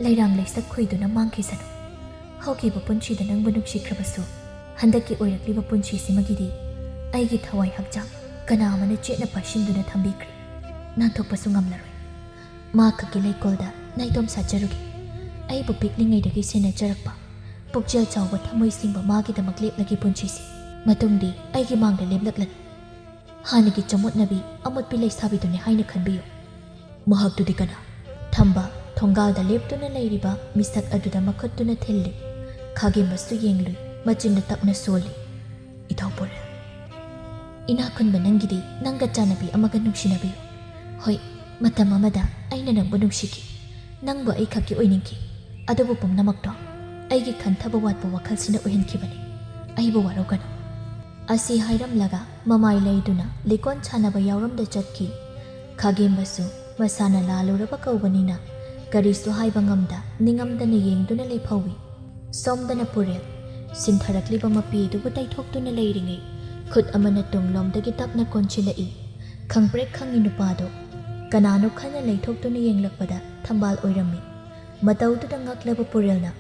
ꯂꯩꯔꯥꯡ ꯂꯩꯁꯛ ꯈꯣꯏꯗꯨꯅ ꯃꯥꯡꯈꯤꯁꯅꯨ꯫ ꯍꯧꯈꯤꯕ ꯄꯨꯟꯁꯤꯗ ꯅꯪꯕꯨ ꯅꯨꯡꯁꯤꯈ꯭ꯔꯕꯁꯨ, ꯍꯟꯗꯛꯀꯤ ꯑꯣꯏꯔꯛꯂꯤꯕ ꯄꯨꯟꯁꯤꯁꯤꯃꯒꯤꯗꯤ ꯑꯩꯒꯤ ꯊꯋꯥꯏ ꯍꯛꯆꯥꯡ ꯀꯅꯥ ꯑꯃꯅ ꯆꯦꯠꯅ ꯄꯥꯏꯁꯤꯟꯗꯨꯅ ꯊꯝꯕꯤꯈ꯭ꯔꯦ꯫ ꯅꯥꯟꯊꯣꯛꯄꯁꯨ ꯉꯝꯂꯔꯣꯏ꯫ ꯃꯥ ꯈꯛꯀꯤ ꯂꯩꯀꯣꯜꯗ ꯅꯥꯏꯇꯣꯝ ꯁꯥꯠꯆꯔꯨꯒꯦ꯫ ꯑꯩꯕꯨ ꯄꯤꯛꯂꯤꯉꯩꯗꯒꯤ ꯁꯦꯟꯅꯖꯔꯛꯄ, ꯄꯨꯛꯆꯦꯜ ꯆꯥꯎꯕ ꯊꯃꯣꯏ ꯁꯦꯡꯕ ꯃꯥꯒꯤꯗꯃꯛ ꯂꯦꯞꯂꯒꯦ ꯄꯨꯟꯁꯤꯁꯦ꯫ ꯃꯇꯨꯡꯗꯤ ꯑꯩꯒꯤ ꯃꯥꯡꯗ ꯂꯦꯞꯂꯛꯂꯅꯨ꯫ ꯍꯥꯟꯅꯒꯤ ꯆꯃꯣꯠꯅꯕꯤ ꯑꯃꯣꯠꯄꯤ ꯂꯩꯁꯥꯕꯤꯗꯨꯅꯤ ꯍꯥꯏꯅ ꯈꯟꯕꯤꯌꯨ꯫ ꯃꯍꯥꯛꯇꯨꯗꯤ ꯀꯅꯥ? ꯊꯝꯕꯥꯜ ꯊꯣꯡꯒꯥꯜꯗ ꯂꯦꯞꯇꯨꯅ ꯂꯩꯔꯤꯕ ꯃꯤꯁꯛ ꯑꯗꯨꯗ ꯃꯈꯨꯠꯇꯨꯅ ꯊꯤꯜꯂꯤ꯫ ꯈꯥꯒꯦꯝꯕꯁꯨ ꯌꯦꯡꯂꯨꯏ, ꯃꯆꯤꯟꯗ ꯇꯞꯅ ꯁꯣꯜꯂꯤ꯫ "ꯏꯊꯧ ꯄꯨꯔꯦꯜ, ꯏꯅꯥꯛ ꯈꯨꯟꯕ ꯅꯪꯒꯤꯗꯤ ꯅꯪꯒ ꯆꯥꯟꯅꯕꯤ ꯑꯃꯒ ꯅꯨꯡꯁꯤꯅꯕꯤꯌꯨ꯫ ꯍꯣꯏ, ꯃꯇꯝ ꯑꯃꯗ ꯑꯩꯅ ꯅꯪꯕꯨ ꯅꯨꯡꯁꯤꯈꯤ, ꯅꯪꯕꯨ ꯑꯩ ꯈꯛꯀꯤ ꯑꯣꯏꯅꯤꯡꯈꯤ꯫ ꯑꯗꯨꯕꯨ ꯄꯨꯝꯅꯃꯛꯇꯣ ꯑꯩꯒꯤ ꯈꯟꯊꯕ ꯋꯥꯠꯄ ꯋꯥꯈꯜꯁꯤꯅ ꯑꯣꯏꯍꯟꯈꯤꯕꯅꯤ꯫ ꯑꯩꯕꯨ ꯋꯥꯔꯧꯒꯅꯨ꯫" ꯑꯁꯤ ꯍꯥꯏꯔꯝꯂꯒ ꯃꯃꯥꯏ ꯂꯩꯗꯨꯅ ꯂꯤꯀꯣꯟ ꯁꯥꯟꯅꯕ ꯌꯥꯎꯔꯝꯗ ꯆꯠꯈꯤ꯫ ꯈꯥꯒꯦꯝꯕꯁꯨ ꯃꯁꯥꯅ ꯂꯥꯜꯂꯨꯔꯕ ꯀꯧꯕꯅꯤꯅ ꯀꯔꯤꯁꯨ ꯍꯥꯏꯕ ꯉꯝꯗ ꯅꯤꯡꯉꯝꯗꯅ ꯌꯦꯡꯗꯨꯅ ꯂꯦꯞꯍꯧꯏ꯫ ꯁꯣꯝꯗꯅ ꯄꯨꯔꯦꯜ ꯁꯤꯟꯊꯔꯛꯂꯤꯕ ꯃꯄꯤ ꯑꯗꯨꯕꯨ ꯇꯩꯊꯣꯛꯇꯨꯅ ꯂꯩꯔꯤꯉꯩ ꯈꯨꯠ ꯑꯃꯅ ꯇꯨꯡꯂꯣꯝꯗꯒꯤ ꯇꯞꯅ ꯀꯣꯟꯁꯤꯜꯂꯛꯏ꯫ ꯈꯪꯄ꯭ꯔꯦꯛ ꯈꯪꯉꯤ ꯅꯨꯄꯥꯗꯣ꯫ ꯀꯅꯥꯅꯣ ꯈꯟꯅ ꯂꯩꯊꯣꯛꯇꯨꯅ ꯌꯦꯡꯂꯛꯄꯗ ꯊꯝꯕꯥꯜ ꯑꯣꯏꯔꯝꯃꯤ꯫ ꯃꯇꯧꯗꯨꯗ ꯉꯛꯂꯕ ꯄꯨꯔꯦꯜꯅ,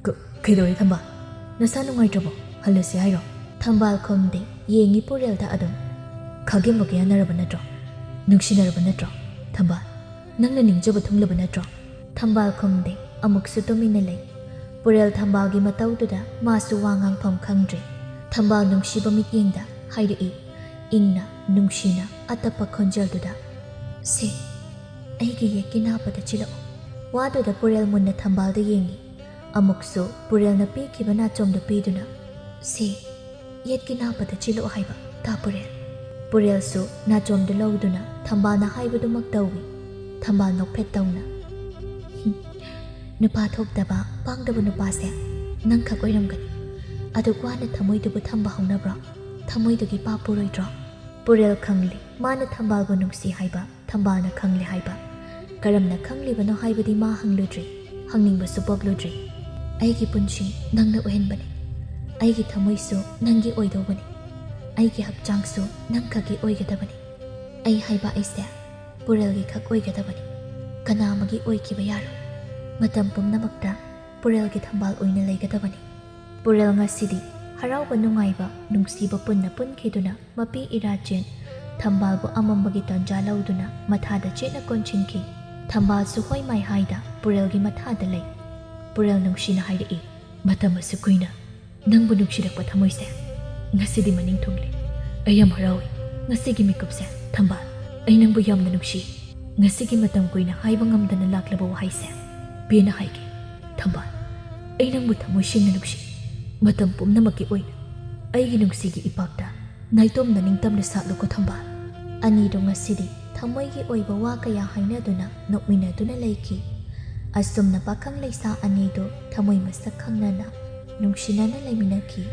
"ꯀ-, ꯀꯩꯗꯧꯔꯦ ꯊꯝꯕꯥꯜ? ꯅꯁꯥ ꯅꯨꯡꯉꯥꯏꯇ꯭ꯔꯕꯣ? ꯍꯜꯂꯁꯤ ꯍꯥꯏꯔꯣ?" ꯊꯝꯕꯥꯜ ꯈꯨꯝꯗꯦ, ꯌꯦꯡꯉꯤ ꯄꯨꯔꯦꯜꯗ ꯑꯗꯨꯝ꯫ "ꯈꯥꯒꯦꯝꯕꯒ ꯌꯥꯅꯔꯕ ꯅꯠꯇ꯭ꯔꯣ? ꯅꯨꯡꯁꯤꯅꯔꯕ ꯅꯠꯇ꯭ꯔꯣ? ꯊꯝꯕꯥꯜ, ꯅꯪꯅ ꯅꯤꯡꯖꯕ ꯊꯨꯡꯂꯕ ꯅꯠꯇ꯭ꯔꯣ?" ꯊꯝꯕꯥꯜ ꯈꯨꯝꯗꯦ, ꯑꯃꯨꯛꯁꯨ ꯇꯨꯃꯤꯟꯅ ꯂꯩ꯫ ꯄꯨꯔꯦꯜ ꯊꯝꯕꯥꯜꯒꯤ ꯃꯇꯧꯗꯨꯗ ꯃꯥꯁꯨ ꯋꯥ ꯉꯥꯡꯐꯝ ꯈꯪꯗ꯭ꯔꯦ꯫ ꯊꯝꯕꯥꯜ ꯅꯨꯡꯁꯤꯕ ꯃꯤꯠꯌꯦꯡꯗ ꯍꯥꯏꯔꯛꯏ, ꯏꯪꯅ, ꯅꯨꯡꯁꯤꯅ, ꯑꯇꯞꯄ ꯈꯣꯟꯖꯦꯜꯗꯨꯗ, "ꯁꯦ, ꯑꯩꯒꯤ ꯌꯦꯠꯀꯤ ꯅꯥꯄꯗ ꯆꯤꯜꯂꯛꯎ꯫" ꯋꯥꯗꯨꯗ ꯄꯨꯔꯦꯜ ꯃꯨꯟꯅ ꯊꯝꯕꯥꯜꯗ ꯌꯦꯡꯉꯤ꯫ ꯑꯃꯨꯛꯁꯨ ꯄꯨꯔꯦꯜꯅ ꯄꯤꯈꯤꯕ ꯅꯥꯆꯣꯝꯗꯨ ꯄꯤꯗꯨꯅ, "ꯁꯦ, ꯌꯦꯠꯀꯤ ꯅꯥꯄꯗ ꯆꯤꯜꯂꯛꯎ ꯍꯥꯏꯕ, ꯇꯥ ꯄꯨꯔꯦꯜ?" ꯄꯨꯔꯦꯜꯁꯨ ꯅꯥꯆꯣꯝꯗꯨ ꯂꯧꯗꯨꯅ ꯊꯝꯕꯥꯜꯅ ꯍꯥꯏꯕꯗꯨꯃꯛ ꯇꯧꯏ꯫ ꯊꯝꯕꯥꯜ ꯅꯣꯛꯐꯦꯠ ꯇꯧꯅ, "ꯍꯨꯝ, ꯅꯨꯄꯥ ꯊꯣꯛꯇꯕ, ꯄꯥꯡꯗꯕ ꯅꯨꯄꯥꯁꯦ ꯅꯪꯈꯛ ꯑꯣꯏꯔꯝꯒꯅꯤ꯫ ꯑꯗꯨꯛ ꯋꯥꯅ ꯊꯃꯣꯏꯗꯨꯕꯨ ꯊꯝꯕ ꯍꯧꯅꯕ꯭ꯔꯣ? ꯊꯃꯣꯏꯗꯨꯒꯤ ꯄꯥꯞ ꯄꯨꯔꯣꯏꯗ꯭ꯔꯣ?" ꯄꯨꯔꯦꯜ ꯈꯪꯂꯦ ꯃꯥꯅ ꯊꯝꯕꯥꯜꯕꯨ ꯅꯨꯡꯁꯤ ꯍꯥꯏꯕ, ꯊꯝꯕꯥꯜꯅ ꯈꯪꯂꯦ ꯍꯥꯏꯕ꯫ ꯀꯔꯝꯅ ꯈꯪꯂꯤꯕꯅꯣ ꯍꯥꯏꯕꯗꯤ ꯃꯥ ꯍꯪꯂꯨꯗ꯭ꯔꯤ, ꯍꯪꯅꯤꯡꯕꯁꯨ ꯄꯣꯛꯂꯨꯗ꯭ꯔꯤ꯫ "ꯑꯩꯒꯤ ꯄꯨꯟꯁꯤ ꯅꯪꯅ ꯑꯣꯏꯍꯟꯕꯅꯤ꯫ ꯑꯩꯒꯤ ꯊꯃꯣꯏꯁꯨ ꯅꯪꯒꯤ ꯑꯣꯏꯗꯧꯕꯅꯤ꯫ ꯑꯩꯒꯤ ꯍꯛꯆꯥꯡꯁꯨ ꯅꯪꯈꯛꯀꯤ ꯑꯣꯏꯒꯗꯕꯅꯤ꯫ ꯑꯩ ꯍꯥꯏꯕ ꯑꯩꯁꯦ ꯄꯨꯔꯦꯜꯒꯤ ꯈꯛ ꯑꯣꯏꯒꯗꯕꯅꯤ꯫ ꯀꯅꯥ ꯑꯃꯒꯤ ꯑꯣꯏꯈꯤꯕ ꯌꯥꯔꯣꯏ꯫ ꯃꯇꯝ ꯄꯨꯝꯅꯃꯛꯇ ꯄꯨꯔꯦꯜꯒꯤ ꯊꯝꯕꯥꯜ ꯑꯣꯏꯅ ꯂꯩꯒꯗꯕꯅꯤ꯫" ꯄꯨꯔꯦꯜ ꯉꯁꯤꯗꯤ ꯍꯔꯥꯎꯕ ꯅꯨꯡꯉꯥꯏꯕ ꯅꯨꯡꯁꯤꯕ ꯄꯨꯟꯅ ꯄꯨꯟꯈꯤꯗꯨꯅ ꯃꯄꯤ ꯏꯔꯥꯆꯦꯟ ꯊꯝꯕꯥꯜꯕꯨ ꯑꯃꯝꯕꯒꯤ ꯇꯥꯟꯖꯥ ꯂꯧꯗꯨꯅ ꯃꯊꯥꯗ ꯆꯦꯠꯅ ꯀꯣꯟꯁꯤꯟꯈꯤ꯫ ꯊꯝꯕꯥꯜꯁꯨ ꯍꯣꯏ ꯃꯥꯏ ꯍꯥꯏꯗ ꯄꯨꯔꯦꯜꯒꯤ ꯃꯊꯥꯗ ꯂꯩ꯫ ꯄꯨꯔꯦꯜ ꯅꯨꯡꯁꯤꯅ ꯍꯥꯏꯔꯛꯏ, "ꯃꯇꯝ ꯑꯁꯨꯛ ꯀꯨꯏꯅ ꯅꯪꯕꯨ ꯅꯨꯡꯁꯤꯔꯛꯄ ꯊꯃꯣꯏꯁꯦ ꯉꯁꯤꯗꯤ ꯃꯅꯤꯡ ꯊꯨꯡꯂꯦ꯫ ꯑꯩ ꯌꯥꯝ ꯍꯔꯥꯎꯏ ꯉꯁꯤꯒꯤ ꯃꯤꯀꯨꯞꯁꯦ꯫ ꯊꯝꯕꯥꯜ, ꯑꯩ ꯅꯪꯕꯨ ꯌꯥꯝꯅ ꯅꯨꯡꯁꯤ꯫ ꯉꯁꯤꯒꯤ ꯃꯇꯝ ꯀꯨꯏꯅ ꯍꯥꯏꯕ ꯉꯝꯗꯅ ꯂꯥꯛꯂꯕ ꯋꯥꯍꯩꯁꯦ ꯄꯦꯟꯅ ꯍꯥꯏꯒꯦ꯫ ꯊꯝꯕꯥꯜ, ꯑꯩ ꯅꯪꯕꯨ ꯊꯃꯣꯏ ꯁꯦꯡꯅ ꯅꯨꯡꯁꯤ꯫ ꯃꯇꯝ ꯄꯨꯝꯅꯃꯛꯀꯤ ꯑꯣꯏꯅ ꯑꯩꯒꯤ ꯅꯨꯡꯁꯤꯒꯤ ꯏꯄꯥꯛꯇ ꯅꯥꯏꯇꯣꯝꯅ ꯅꯤꯡꯇꯝꯅ ꯁꯥꯠꯂꯨꯀꯣ ꯊꯝꯕꯥꯜ꯫" ꯑꯅꯤꯗꯨ ꯉꯁꯤꯗꯤ ꯊꯃꯣꯏꯒꯤ ꯑꯣꯏꯕ ꯋꯥ ꯀꯌꯥ ꯍꯥꯏꯅꯗꯨꯅ ꯅꯣꯛꯃꯤꯟꯅꯗꯨꯅ ꯂꯩꯈꯤ꯫ ꯑꯁꯨꯝꯅ ꯄꯥꯈꯪ ꯂꯩꯁꯥ ꯑꯅꯤꯗꯨ ꯊꯃꯣꯏ ꯃꯁꯛ ꯈꯪꯅꯅ ꯅꯨꯡꯁꯤꯅꯅ ꯂꯩꯃꯤꯟꯅꯈꯤ꯫